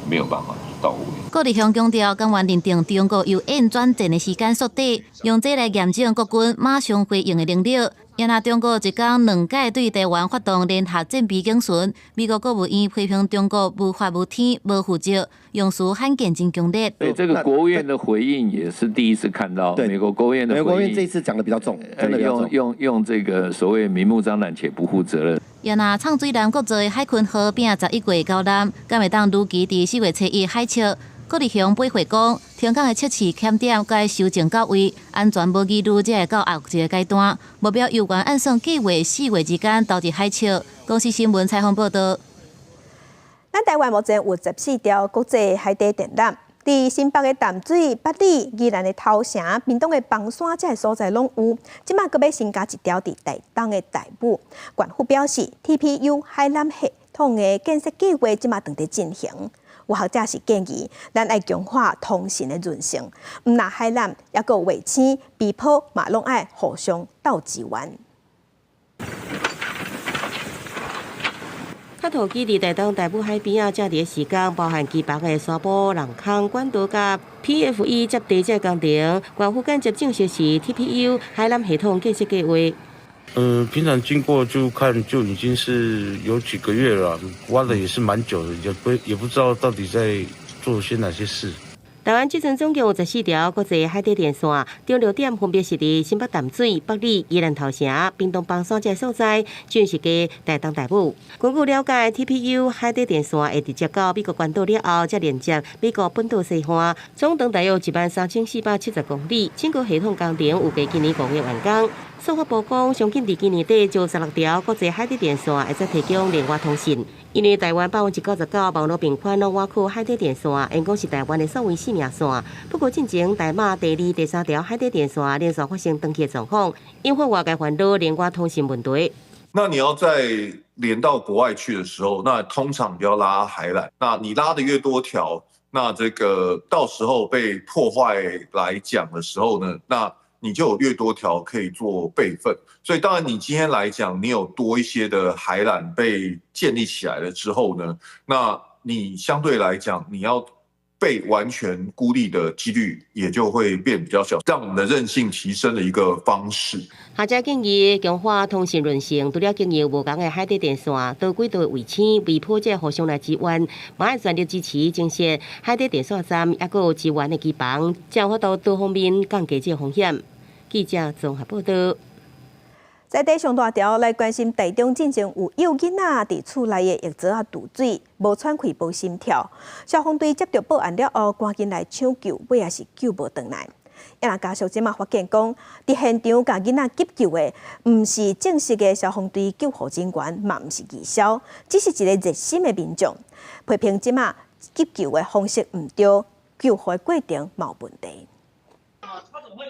沒有辦法到位。顧立雄強調，官員認定中國由演轉戰的時間縮短，用這來驗證國軍馬上回應的能力。也若中國一工兩擺對台灣發動聯合戰備警巡，美國國務院批評中國無法無天、無負責，用詞罕見真強烈。對這個國務院的回應也是第一次看到，美國國務院的回應，美國國務院這一次講得比較重，真的比較重。用這個所謂明目張膽且不負責任。也若唱水艦國造的海鯤號拼11月交艦，敢會當如期佇4月初1海測？郭立雄回會講，停工的測試檢點該修正到位，安全無疑慮，才會到後一個階段。目標猶原按算計劃4月之間投入海測。公視新聞採訪報導。咱台灣目前有14條國際海底電纜，佇新北的淡水、八里、宜蘭的頭城、屏東的枋山這个所在攏有。這馬閣欲新加一條佇台東的大武。縣府表示，TPU 海纜系統的建設計劃這馬正佇進行。有學者是建議，咱愛強化通訊的韌性，毋但海纜，猶閣衛星、微波嘛，攏愛互相鬥支援。較土基佇台東大武海邊仔，這佇个時間，包含機房的沙坡、人空管道佮 PFE 接地這工程，縣府間接正式是 TPU 海纜系統建設計劃。平常經過就看，就已經是有幾個月了，挖的也是蠻久的，也不知道到底在做些哪些事。台灣這陣總共有14條國際海底電線，著陸點分別是佇新北淡水、八里、宜蘭頭城、屏東枋山這所在，正是佇台東大武。根據了解，TPU 海底電線會直接到美國關島了後，才連接美國本島西岸，總長大約13,470公里。整個系統工程預計今年5月完工。司法部講，上緊佇今年底將16條國際海底電線會使提供聯外通訊。因為台灣99%網路頻寬攏倚靠海底電線，因講是台灣的所謂生命線。不過，進前台馬第二、第三條海底電線連續發生斷去狀況，引發外界煩惱聯外通訊問題。那你要再連到國外去的時候，那通常就要拉海纜。那你拉的越多條，那這個到時候被破壞來講的時候呢，那你就有越多條可以做備份。所以當然你今天來講，你有多一些的海纜被建立起來了之後呢，那你相對來講，你要被完全孤立的幾率也就會變比較小，讓我們的韌性提升的一個方式。學者建議強化通訊韌性，除了經由無仝的海底電線、多軌道衛星、微波這互相來支援，嘛愛全力支持增設海底電線站，抑閣有支援的機房，才有法度多方面降低這個風險。記者綜合報道。在地上大條來關心，台中進前有幼囡仔佇厝內的浴槽仔挃水，無喘氣、無心跳。消防隊接到報案了後，趕緊來搶救，尾仔是救無轉來。啊若家屬這馬發現講，佇現場共囡仔急救的，毋是正式的消防隊救護人員，嘛毋是義消，只是一个熱心的民眾。批評這馬急救的方式毋對，救護的過程嘛有問題。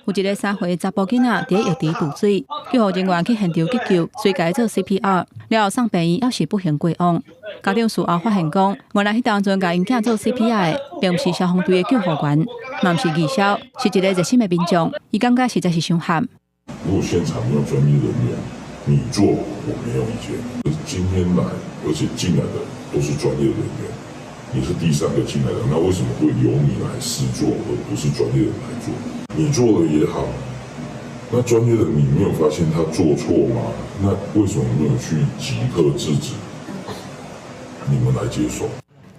有一个3歲查埔囡仔佇浴池挃水，救護人員去現場急救，隨共伊做 CPR，了後送病院，猶是不幸過往。家長事後發現講，原來彼當陣共𪜶囝做 CPR 的，並毋是消防隊的救護員，嘛毋是義消，是一个熱心的民眾。伊感覺實在是傷憾。如果現場沒有專業人員，你做我沒有意見。今天來，而且進來的都是專業人員，你是第三個進來的，那為什麼會由你來施做，而不是專業人來做？你做了也好，那專業的你沒有發現他做錯嗎？那為什麼沒有去即刻制止？你們來接手。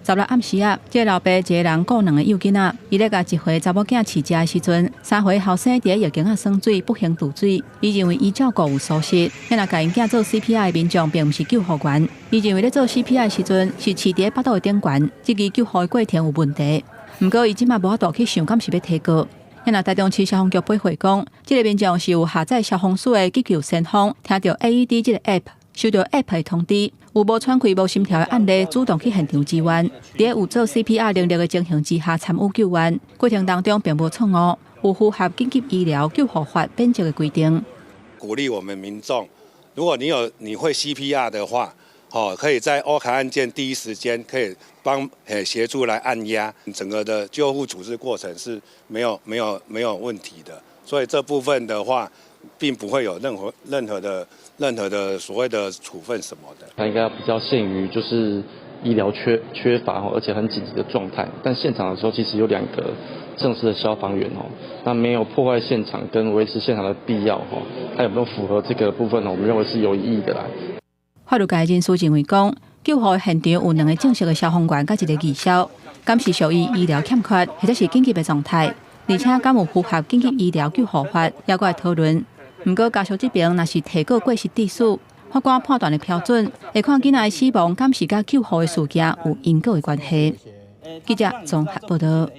十六暗時啊，這個老爸一个人顧兩个幼囡仔，伊咧共一歲查某囝飼食的時陣，3歲後生佇咧浴間仔耍水，不幸挃水。伊認為伊照顧有疏失，若共𪜶囝做 CPR 的民眾並毋是救護員。伊認為咧做 CPR 的時陣是飼佇咧腹肚的頂懸，這個救護的過程有問題。毋過伊這馬無法度去想，敢是欲提告。若台中市消防局回覆講，這個民眾是有下載消防署的急救先鋒，聽著 AED 這個 App，收到 App 的通知，有無喘氣、無心跳的案例，主動去現場支援。佇有做 CPR 能力的情形之下參與救援，過程當中並無錯誤，有符合緊急醫療救護法免責的規定。鼓勵我們民眾，如果你有你會 CPR 的話，哦，可以在 OK 案件第一時間可以幫協助來按壓，整個的救護處置過程是沒有問題的，所以這部分的話，並不會有任何的所謂的處分什麼的。它應該要比較限於就是醫療缺乏而且很緊急的狀態。但現場的時候其實有兩個正式的消防員哦，那沒有破壞現場跟維持現場的必要哦，它有沒有符合這個部分呢？我們認為是有異議的啦。法律界人士認為講，救護現場有兩个正式的消防員佮一个義消，敢是屬於醫療欠缺或者是緊急的狀態，而且敢有符合緊急醫療救護法，猶閣會討論。毋過家屬這邊若是提告過失致死，法官判斷的標準會看囡仔的死亡敢是佮救護的事件有因果的關係。記者綜合報道。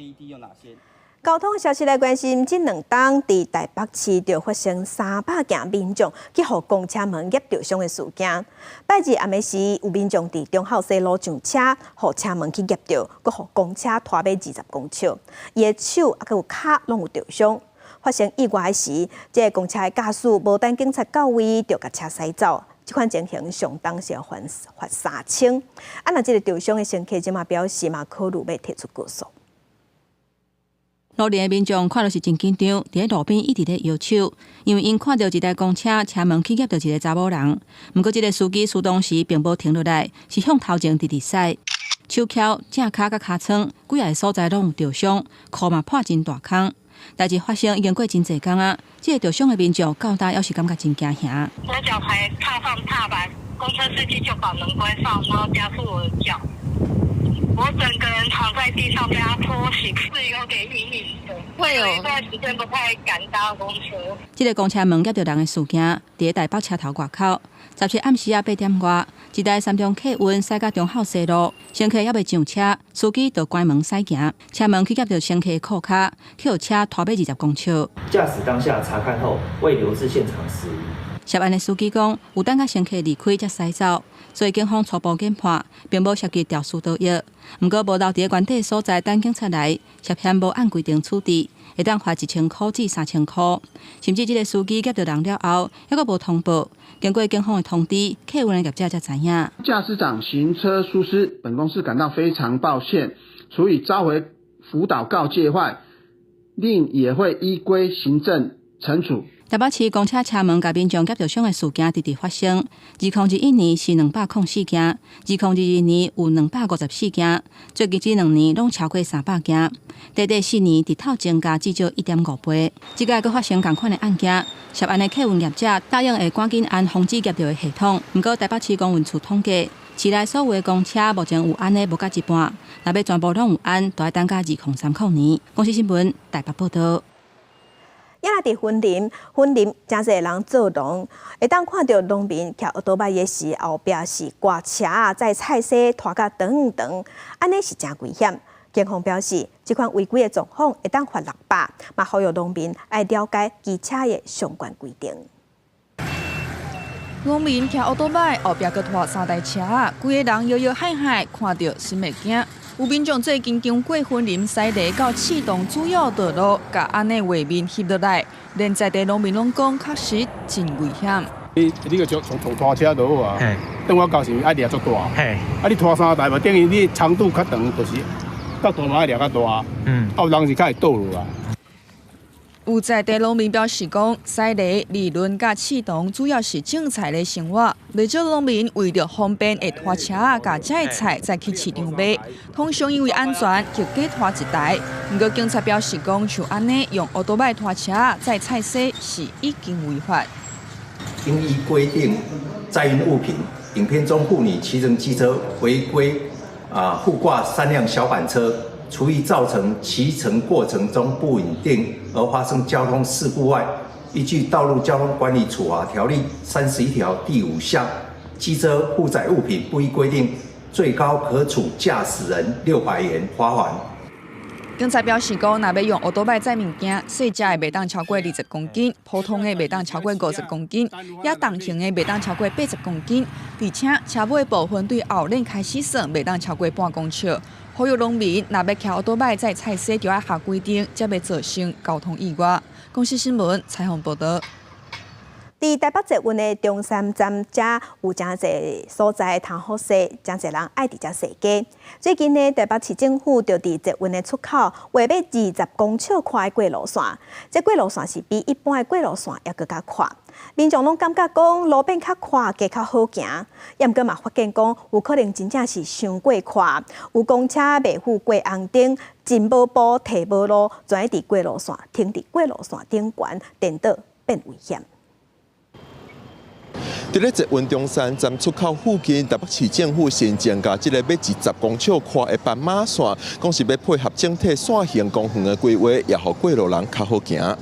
交通消息來關心，這兩冬佇台北市就發生300件民眾去予公車門夾著傷的事件。拜二暗暝時，有民眾佇忠孝西路上車，予車門去夾著，閣予公車拖欲20公尺，伊的手抑閣有跤攏有著傷。發生意外時，這个公車的駕駛無等警察到位，就共車駛走。這款情形上冬是罰3000。啊，若這个著傷的乘客這馬表示嘛，考慮欲提出告訴。路邊的民眾看著是真緊張，佇咧路邊一直咧搖手，因為𪜶看著一台公車車門去夾著一个查某人。毋過這个司機當時並無停落來，是向頭前直直駛，手蹺、正跤佮尻川，幾个所在攏有著傷，褲嘛破真大空。代誌發生已經過真濟工啊，這个著傷的民眾到今猶是感覺真驚嚇。我腳才踏上踏板，公車司機就把門關上，然後加速我的腳。我整個人躺在地上被他拖行，是有點陰影的。會有一段時間不太敢搭公車。這个公車門夾著人的事件，佇台北車頭外口，17暗時仔8點外，一台三重客運駛到忠孝西路，乘客猶未上車，司機就關門駛行，車門去夾著乘客的褲跤，去予車拖欲20公尺。駕駛當下查看後，未留置現場死疑。涉案的司機講，有等甲乘客離開才駛走，所以警方初步研判，並無涉及肇事逃逸。毋過無留佇原地所在等警察來，涉嫌無按規定處置，會當罰1000箍至3000箍。甚至這个司機夾著人了後，猶閣無通報，經過警方的通知，客運的業者才知影。駕駛長行車疏失，本公司感到非常抱歉，除以召回輔導告誡外，另也會依規行政懲處。台北市公車車門共民眾夾著傷的事件直直發生。2021年是204件，2022年有254件，最近這2年攏超過300件。短短4年，日頭增加至少1.5倍。這擺閣發生仝款的案件，涉案的客運業者答應會趕緊安防止夾著的系統。毋過台北市公運處統計，市內所有的公車目前有安的無到一半，若欲全部攏有安，就愛等到2030年。公視新聞台北報導。也若佇雲林，雲林誠濟人做農，會當看著農民騎歐多擺的時，後壁是掛車仔載菜蔬拖甲長長，按呢是誠危險。警方表示，這款違規的狀況會當罰600，嘛呼籲農民愛了解機車的相關規定。農民騎歐多擺，後壁閣拖三台車，規个人搖搖晃晃，看著心會驚。有民眾最近經過雲林西螺到刺桐主要道路，共按呢畫面翕落來，連在地農民攏講確實真危險。你個從拖車就好啊，等我到時愛掠足大，啊你拖三台嘛，等於你長度較長，就是角度嘛愛掠較大，啊有人是較會倒落啊。有在地農民表示講，西螺、理論佮刺桐主要是種菜的生活，袂少農民為著方便會拖車仔共遮的菜載去市場賣。通常因為安全，就加拖一台。毋過警察表示講，像按呢用歐多擺拖車仔載菜蔬是已經違法。應依規定載運物品，影片中婦女騎乘機車違規附掛三輛小板車。除以造成騎乘過程中不穩定而發生交通事故外，依據《道路交通管理處罰條例》31條第5項，機車負載物品不依規定，最高可處駕駛人600元罰鍰。警察表示講，若欲用歐多擺載物件，細隻的袂當超過20公斤，普通的袂當超過50公斤，也重型的袂當超過80公斤。而且車尾部分對後輪開始算，袂當超過半公尺。呼籲農民若欲騎歐多擺載菜蔬，就愛合規定，才袂造成交通意外。公視新聞採訪報導。佇台北捷運的中山站遮有誠濟所在通好踅，誠濟人愛佇遮踅街。最近呢，台北市政府就佇捷運的出口畫欲20公尺寬的過路線，這過路線是比一般的過路線猶閣較寬。民眾攏感覺講路變較寬，街較好行。猶毋過嘛發現講有可能真正是傷過寬，有公車袂赴過紅燈，進無步退無路，全佇過路線停佇過路線頂懸，顛倒變危險。佇咧捷運中山站出口附近，台北市政府新增加這个欲20公尺寬的斑馬線，講是欲配合整體線形公園的規劃，也予過路人較好行。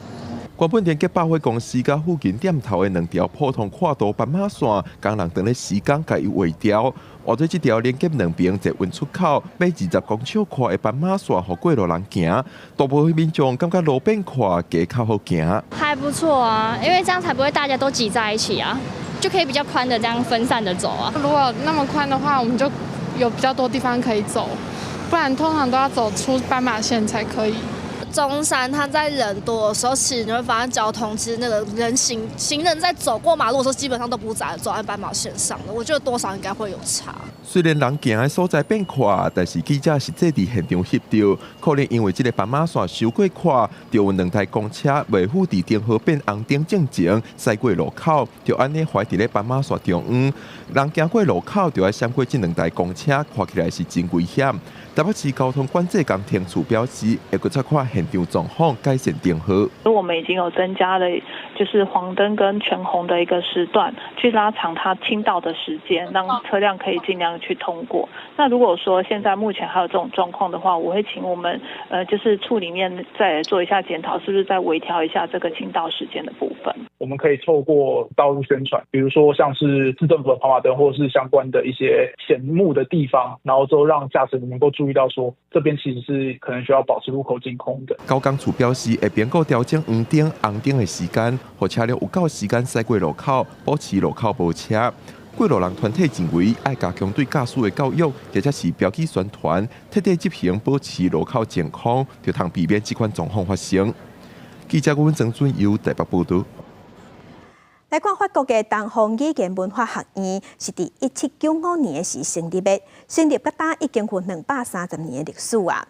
原本連結百貨公司佮附近店頭的兩條普通闊度斑馬線，工人當咧施工共伊劃掉，換做這條連結兩爿捷運出口，欲20公尺寬的斑馬線，予過路人行。大部分民眾感覺路變寬，街較好行。還不錯啊，因為這樣才不會大家都擠在一起啊，就可以比較寬的這樣分散的走啊。如果那麼寬的話，我們就有比較多地方可以走，不然通常都要走出斑馬線才可以。中山，它在人多的時候，其實你會發現交通其實那個人行行人在走過馬路的時候，基本上都不在走在斑馬線上的。我覺得多少應該會有差。雖然人行的所在變寬，但是記者實際佇現場翕著，可能因為這个斑馬線傷過寬，就有兩台公車袂赴佇燈號變紅燈進前駛過路口，就按呢橫佇咧斑馬線中央，人行過路口就愛閃過這兩台公車，看起來是真危險。台北市交通管制工程處表示，會閣再看現現場狀況，改善燈號。我們已經有增加了，就是黃燈跟全紅的一個時段，去拉長它清道的時間，讓車輛可以盡量去通過。那如果說現在目前還有這種狀況的話，我會請我們，就是處裡面再做一下檢討，是不是再微調一下這個清道時間的部分？我們可以透過道路宣傳，比如說像是市政府的跑馬燈，或者是相關的一些顯目的地方，然後就讓駕駛人能夠注意到，說這邊其實是可能需要保持路口淨空的。交工處表示，會評估調整黃燈、紅燈的時間，予車輛有夠時間駛過路口，保持路口無車。過路人團體認為，愛加強對駕駛的教育，或者是標記宣傳，徹底執行保持路口淨空，就通避免這款狀況發生。記者阮曾俊佑台北報道。來看法國的東方語言文化學院是佇1795年時成立的，成立到今已經有230年的歷史啊。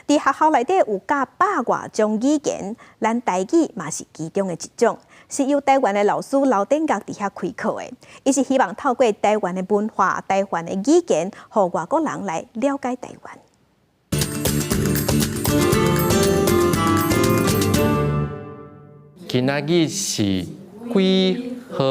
佇學校內底有教百外種語言，咱台語嘛是其中的一種，是由台灣的老師劉典覺佇遐開課的。伊是希望透過台灣的文化、台灣的語言，予外國人來了解台灣。今仔日是幾號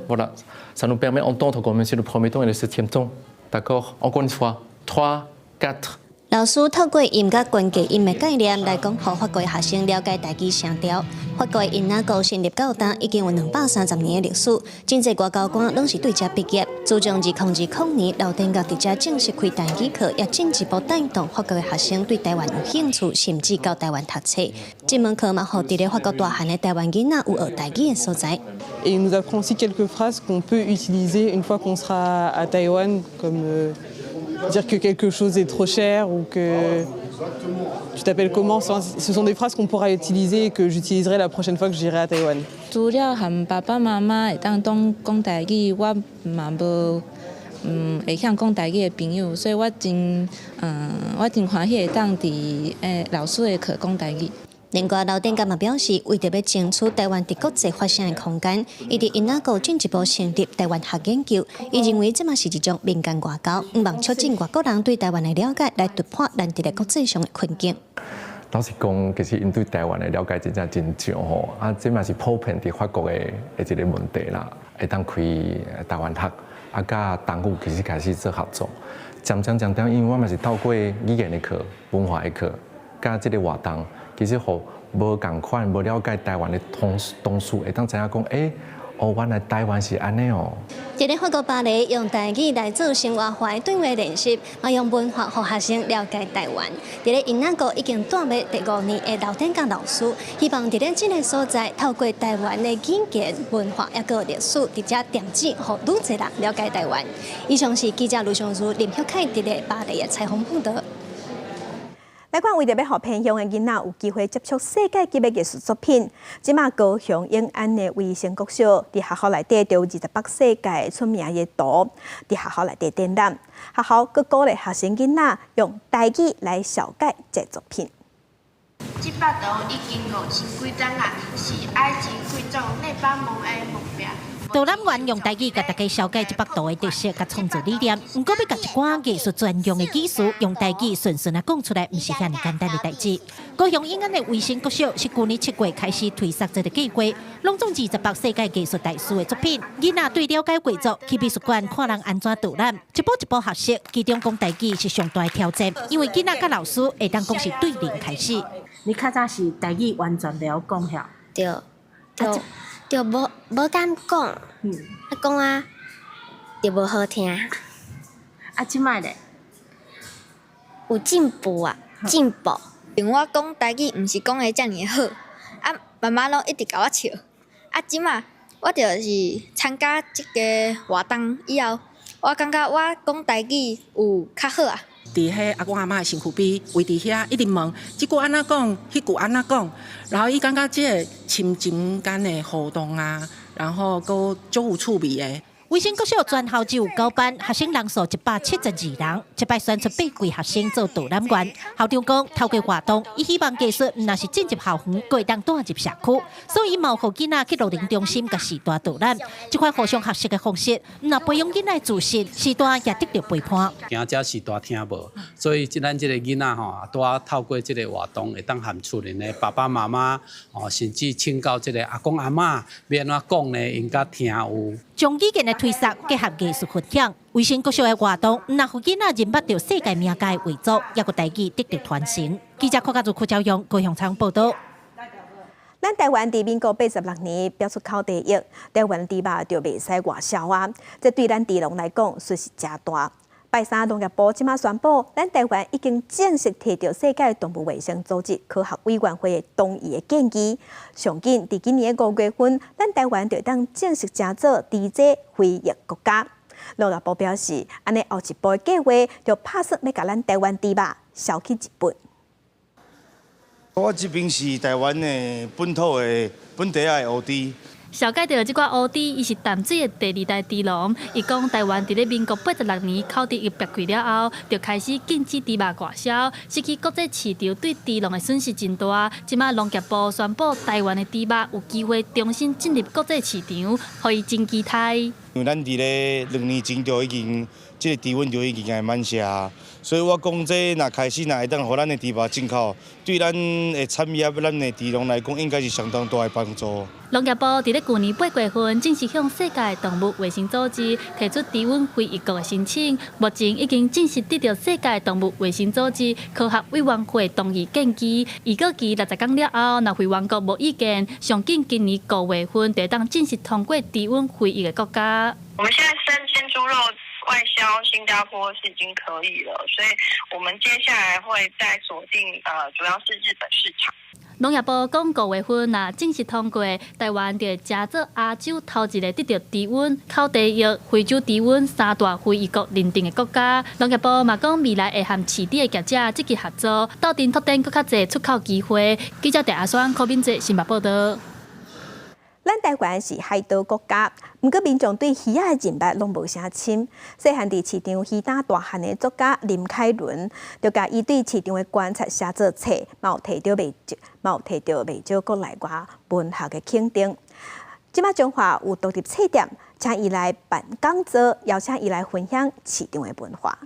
？Voilà, ça nous permet d'entendre comme c'est le premier ton et le septième ton. D'accord? Encore une fois, trois, quatre. 老師透過音樂關鍵音的概念來講，予法國學生了解台語聲調。法國音樂高成立到今已經有230年的歷史，真濟外交官攏是對遮畢業。自從2020年劉典覺佇遮正式開台語課，也進一步帶動法國的學生對台灣有興趣，甚至到台灣讀冊。這門課嘛，予佇咧法國大漢的台灣囡仔有學台語的所在。 Et il nous apprend aussi quelques phrases qu'on peut utiliser une fois qu'on sera à Taïwan, comme dire que quelque chose est trop cher ou que tu t'appelles comment. Ce sont des phrases qu'on pourra utiliser et que j'utiliserai la prochaine fois que j'irai à Taïwan. 除了和爸爸媽媽會當講台語，我嘛無會曉講台語的朋友，所以我真歡喜會當佇老師的課講台語。另外，劉典覺嘛表示，為著欲爭取台灣佇國際發聲的空間，伊佇英國進一步成立台灣學研究。伊認為這嘛是一種民間外交，向望促進外國人對台灣的了解，來突破咱佇咧國際上的困境。老實講，其實𪜶對台灣的了解真正真少吼，啊，這嘛是普遍佇法國的一個問題啦。會當開台灣學，啊，佮東語其實開始做合作。漸漸漸漸，因為我嘛是透過語言的課、文化的課，佮這個活動。其實，予無仝款、無了解台灣的同同事會當知影講，欸，哦，原來台灣是按呢哦。佇咧法國巴黎用台語來做生活化的對話練習，嘛用文化予學生了解台灣。佇咧英國已經蹛欲第五年的劉典覺老師，希望佇咧這个所在，透過台灣的語言、文化抑閣歷史，佇遮點子，予愈濟人了解台灣。以上是記者盧尚如、林旭凱佇咧巴黎的採訪報導。來看，為著欲予偏鄉的囡仔有機會接觸世界級的藝術作品，這馬高雄永安的衛生國小，佇學校內底就有二十幅世界出名的圖，佇學校內底展覽。學校閣鼓勵學生囡仔用台語來紹介這作品。這幅圖已經五千幾冬啊，是埃及貴族內巴蒙的墓壁。導覽員用台語共大家紹介這幅圖的特色佮創作理念，毋過欲共一寡藝術專用的語詞用台語順順仔講出來，毋是遐爾簡單的代誌。高雄永安的衛生國小是舊年7月開始推捒這个計劃，攏總二十幅世界藝術大師的作品，囡仔對了解畫作去美術館看人按怎導覽，一步一步學習，其中講台語是上大的挑戰，因為囡仔佮老師會當講是對零開始。你較早是台語完全袂曉講遐？對，對。就無敢講，啊講啊，就無好聽。啊，這擺咧？有進步啊，進步。因為我講台語毋是講得遮爾好，啊，媽媽攏一直共我笑。啊，這擺我就是參加這个活動以後，我感覺我講台語有較好啊。佇彼阿公阿嬤的身軀邊，圍佇遐一直問，這句按怎講，彼句按怎講，然後伊感覺這个親情間的互動啊，然後閣足有趣味的。維新國小全校只有九班，學生人數172人，這擺選出八位學生做導覽員。校長講，透過活動，伊希望藝術毋但是進入校園，閣會當帶入社區，所以嘛予囡仔去老年中心共序大導覽。這款互相學習的方式，毋但培養囡仔自信，序大也得著陪伴。驚遮序大聽無，所以咱這個囡仔吼，拄仔透過這個活動，會當和厝裡的爸爸媽媽哦，甚至請教這個阿公阿嬤，欲按怎講呢，𪜶才聽有。將語言的推捒結合藝術分享，維新國小的活動，毋但予囡仔認捌著世界名家的畫作，猶閣台語得著傳承。記者柯家祖、柯昭陽、高雄採訪報導。咱台灣佇民國86年標出口第一，台灣豬肉就袂使外銷啊！這對咱豬農來講，損失誠大。拜三農業部這馬宣布，咱台灣已經正式提著世界動物衛生組織科學委員會的同意的建議。上緊佇今年的5月份，咱台灣就會當正式成做豬隻非疫國家。農業部表示，按呢後一步的計劃就拍算欲共咱台灣豬肉銷去日本。我這邊是台灣的本土的本地的烏豬。紹介著這寡烏豬，伊是淡水的第二代豬農。伊講台灣佇咧民國86年口蹄疫爆開了後，就開始禁止豬肉外銷，失去國際市場對豬農的損失真大。這馬農業部宣布，台灣的豬肉有機會重新進入國際市場，予伊真期待。因為咱佇咧2年前就已經，這個豬瘟就已經來慢下，所以我講這若開始若會當予咱的豬肉進口，對咱的產業、咱的豬農來講，應該是相當大的幫助。農業部佇咧舊年8月份正式向世界動物衛生組織提出豬瘟非疫國的申請，目前已經正式得著世界動物衛生組織科學委員會同意建議。預告期60天了後，若會員國無意見，上緊今年5月份就會當正式通過豬瘟非疫的國家。我們現在生鮮豬肉外銷新加坡是已經可以了，所以我們接下來會再鎖定主要是日本市場。農業部講5月份若正式通過，台灣就會成做亞洲頭一个得著豬瘟、口蹄疫、非洲豬瘟三大非疫國認定的國家。農業部嘛講，未來會和飼豬的業者積極合作，鬥陣拓展閣較濟出口機會。記者鄭阿雙、柯敏哲新聞報導。咱台灣是海島國家，毋過民眾對魚仔的認捌攏無啥深。細漢佇市場魚擔大漢的作家林凱倫，就共伊對市場的觀察寫做冊，嘛有提著袂少，嘛有提著袂少國內外文學的肯定。這馬彰化有獨立冊店，請伊來辦講座，邀請伊來分享市場的文化。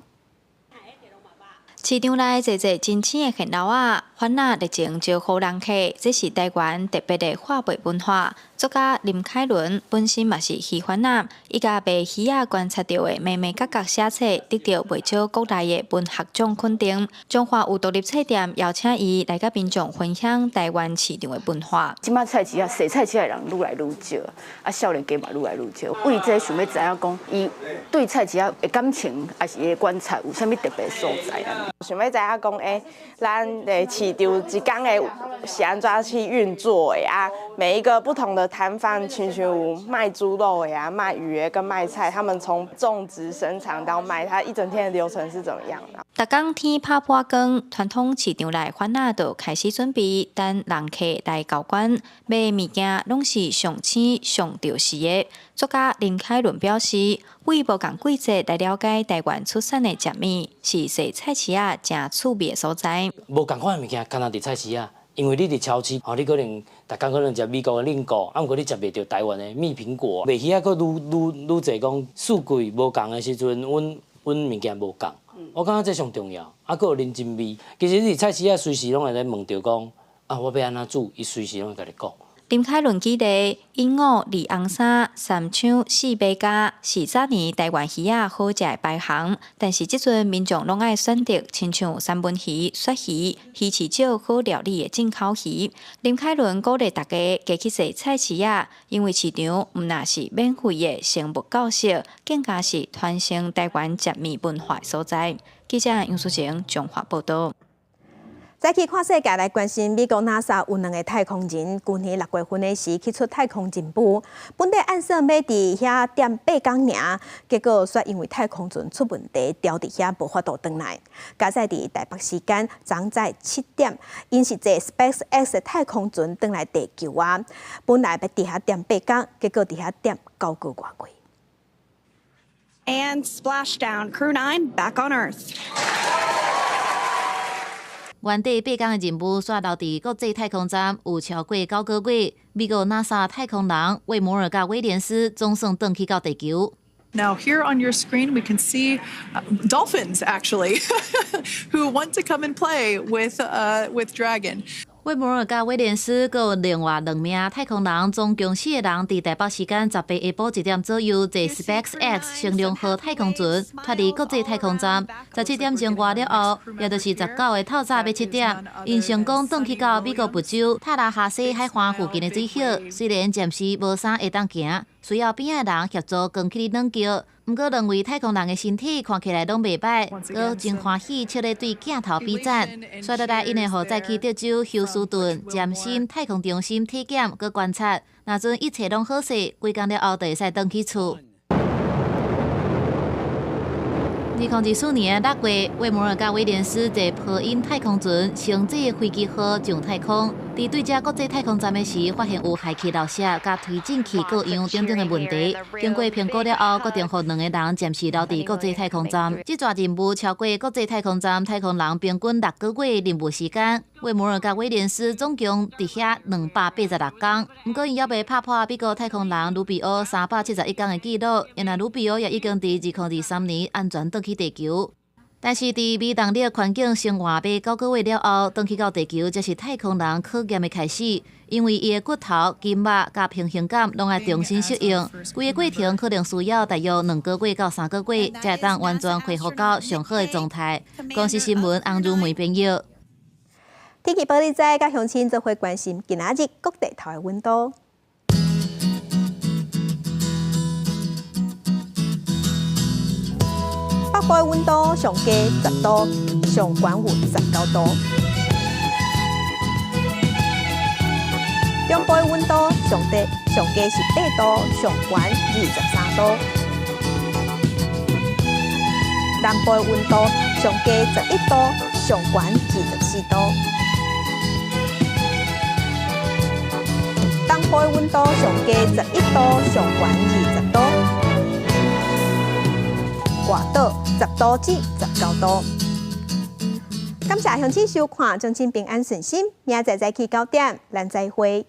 市場內濟濟真鮮的現鱸仔，番仔熱情招呼人客，這是台灣特別的販賣文化。作家林凱倫本身嘛是魚販仔，伊共賣魚仔觀察著的眉眉角角寫冊，得著袂少國內的文學獎肯定。彰化有獨立冊店邀請伊來佮民眾分享台灣市場的文化。這馬菜市仔，踅菜市仔的人愈來愈少，啊，少年家嘛愈來愈少。為這想欲知影講，伊對菜市仔的感情，抑是伊的觀察有啥物特別所在啊？想欲知影講，欸，咱的市場一工的是按怎去運作的啊？每一個不同的攤販，親像有賣豬肉的啊、賣魚的跟賣菜，他們從種植、生產到賣，它一整天的流程是怎麼樣的？逐工天拍破光，傳統市場內番仔就開始準備，等人客來交關，買物件攏是上鮮上著時的。作家林凱倫表示，為無仝季節來了解台灣出產的食物，是踅菜市仔誠趣味的所在。無仝款的物件，干焦佇菜市仔，因為你佇超市，吼，你可能逐工可能食美國的冷果，啊，毋過你食袂著台灣的蜜蘋果。賣魚仔閣愈愈愈濟講四季無仝的時陣，阮阮物件無仝。我感覺這上重要，啊，閣有人情味。其實你佇菜市仔隨時攏會咧問著講，啊，我欲按怎煮，伊隨時攏會共你講。林凱倫舉例，鸚鵡二紅衫、三槍四馬家是早年台灣魚仔好食的排行，但是這陣民眾攏愛選擇親像三文魚、鱈魚、魚翅少好料理的進口魚。林凱倫鼓勵大家加去踅菜市仔，因為市場毋但是免費的生物教室，更加是傳承台灣食物文化的所在。記者楊淑晴彰化報導。再去看世界來關心，美國 NASA 有兩个太空人，舊年6月份的時去出太空任務，本底按算欲佇遐踮8工爾，結果煞因為太空船出問題，牢佇遐無法度轉來。佳哉佇台北時間昨早7點，𪜶是坐 SpaceX 的太空船轉來地球啊，本來欲佇遐踮8工，結果佇遐踮9個外月。And splashdown, Crew 9 back on Earth. 原底八工的任務煞留佇國際太空站有超過9個月。美國 NASA 太空人威摩爾佮威廉斯總算轉去到地球。 Now, here on your screen, we can see dolphins actually who want to come and play with Dragon. 威摩爾佮威廉斯，閣有另外兩名太空人，總共四個人，佇台北時間18下晡1點左右，坐 SpaceX 星龍號太空船脫離國際太空站。17點鐘外了後，也就是19個透早欲7點，𪜶成功轉去到美國佛州塔拉哈西海岸附近的水域。雖然暫時無啥會當行，需要邊仔的人協助扛起軟轎。毋過兩位太空人的身體看起來攏袂䆀，閣真歡喜，笑咧對鏡頭比讚。紲落來，𪜶會予載去德州休斯頓詹森太空中心體檢閣觀察。若陣一切攏好勢，幾工了後就會使轉去厝。2024年6月，威摩爾佮威廉斯坐波音太空船星際飛機號上太空，佇對這國際太空站的時，發現有氦氣漏洩、佮推進器故障等等的問題。經過評估了後，決定予兩個人暫時留佇國際太空站。這逝任務超過國際太空站太空人平均6個月任務時間。威摩爾佮威廉斯總共佇遐286工，毋過𪜶猶未拍破美國太空人盧比歐371工的紀錄。因為盧比歐也已經佇2023年安全轉去地球。但是佇微重力環境生活欲9個月了後，轉去到地球，才是太空人考驗的開始。因為伊的骨頭、筋肉佮平衡感攏愛重新適應，規個過程可能需要大約2個月到3個月，才會當完全恢復到上好的狀態。公視新聞洪如梅編譯。天氣報你知，佮鄉親做伙關心今仔日各地頭的溫度。北部的溫度上低10度，上懸有19度。中部的溫度上低上低是8度，上懸23度。南部的溫度上低11度，上懸24度。東部的溫度上低11度，上懸20度。外島10度至19度。感謝鄉親收看，祝親平安順心。明仔載早起9點，咱再會。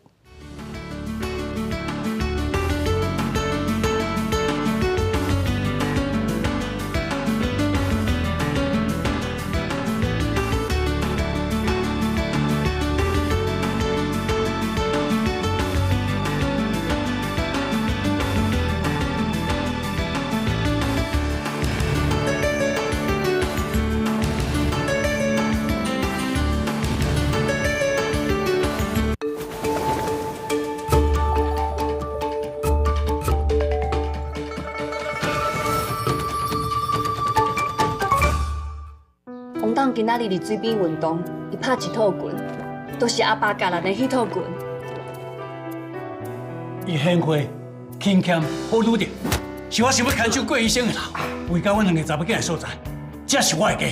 王董今仔日佇水邊運動，伊拍一套拳，都是阿爸教咱的彼套拳。伊賢惠、勤儉、好女的，是我想欲牽手過一生的人。為到阮兩个查某囝的所在，這是我的家。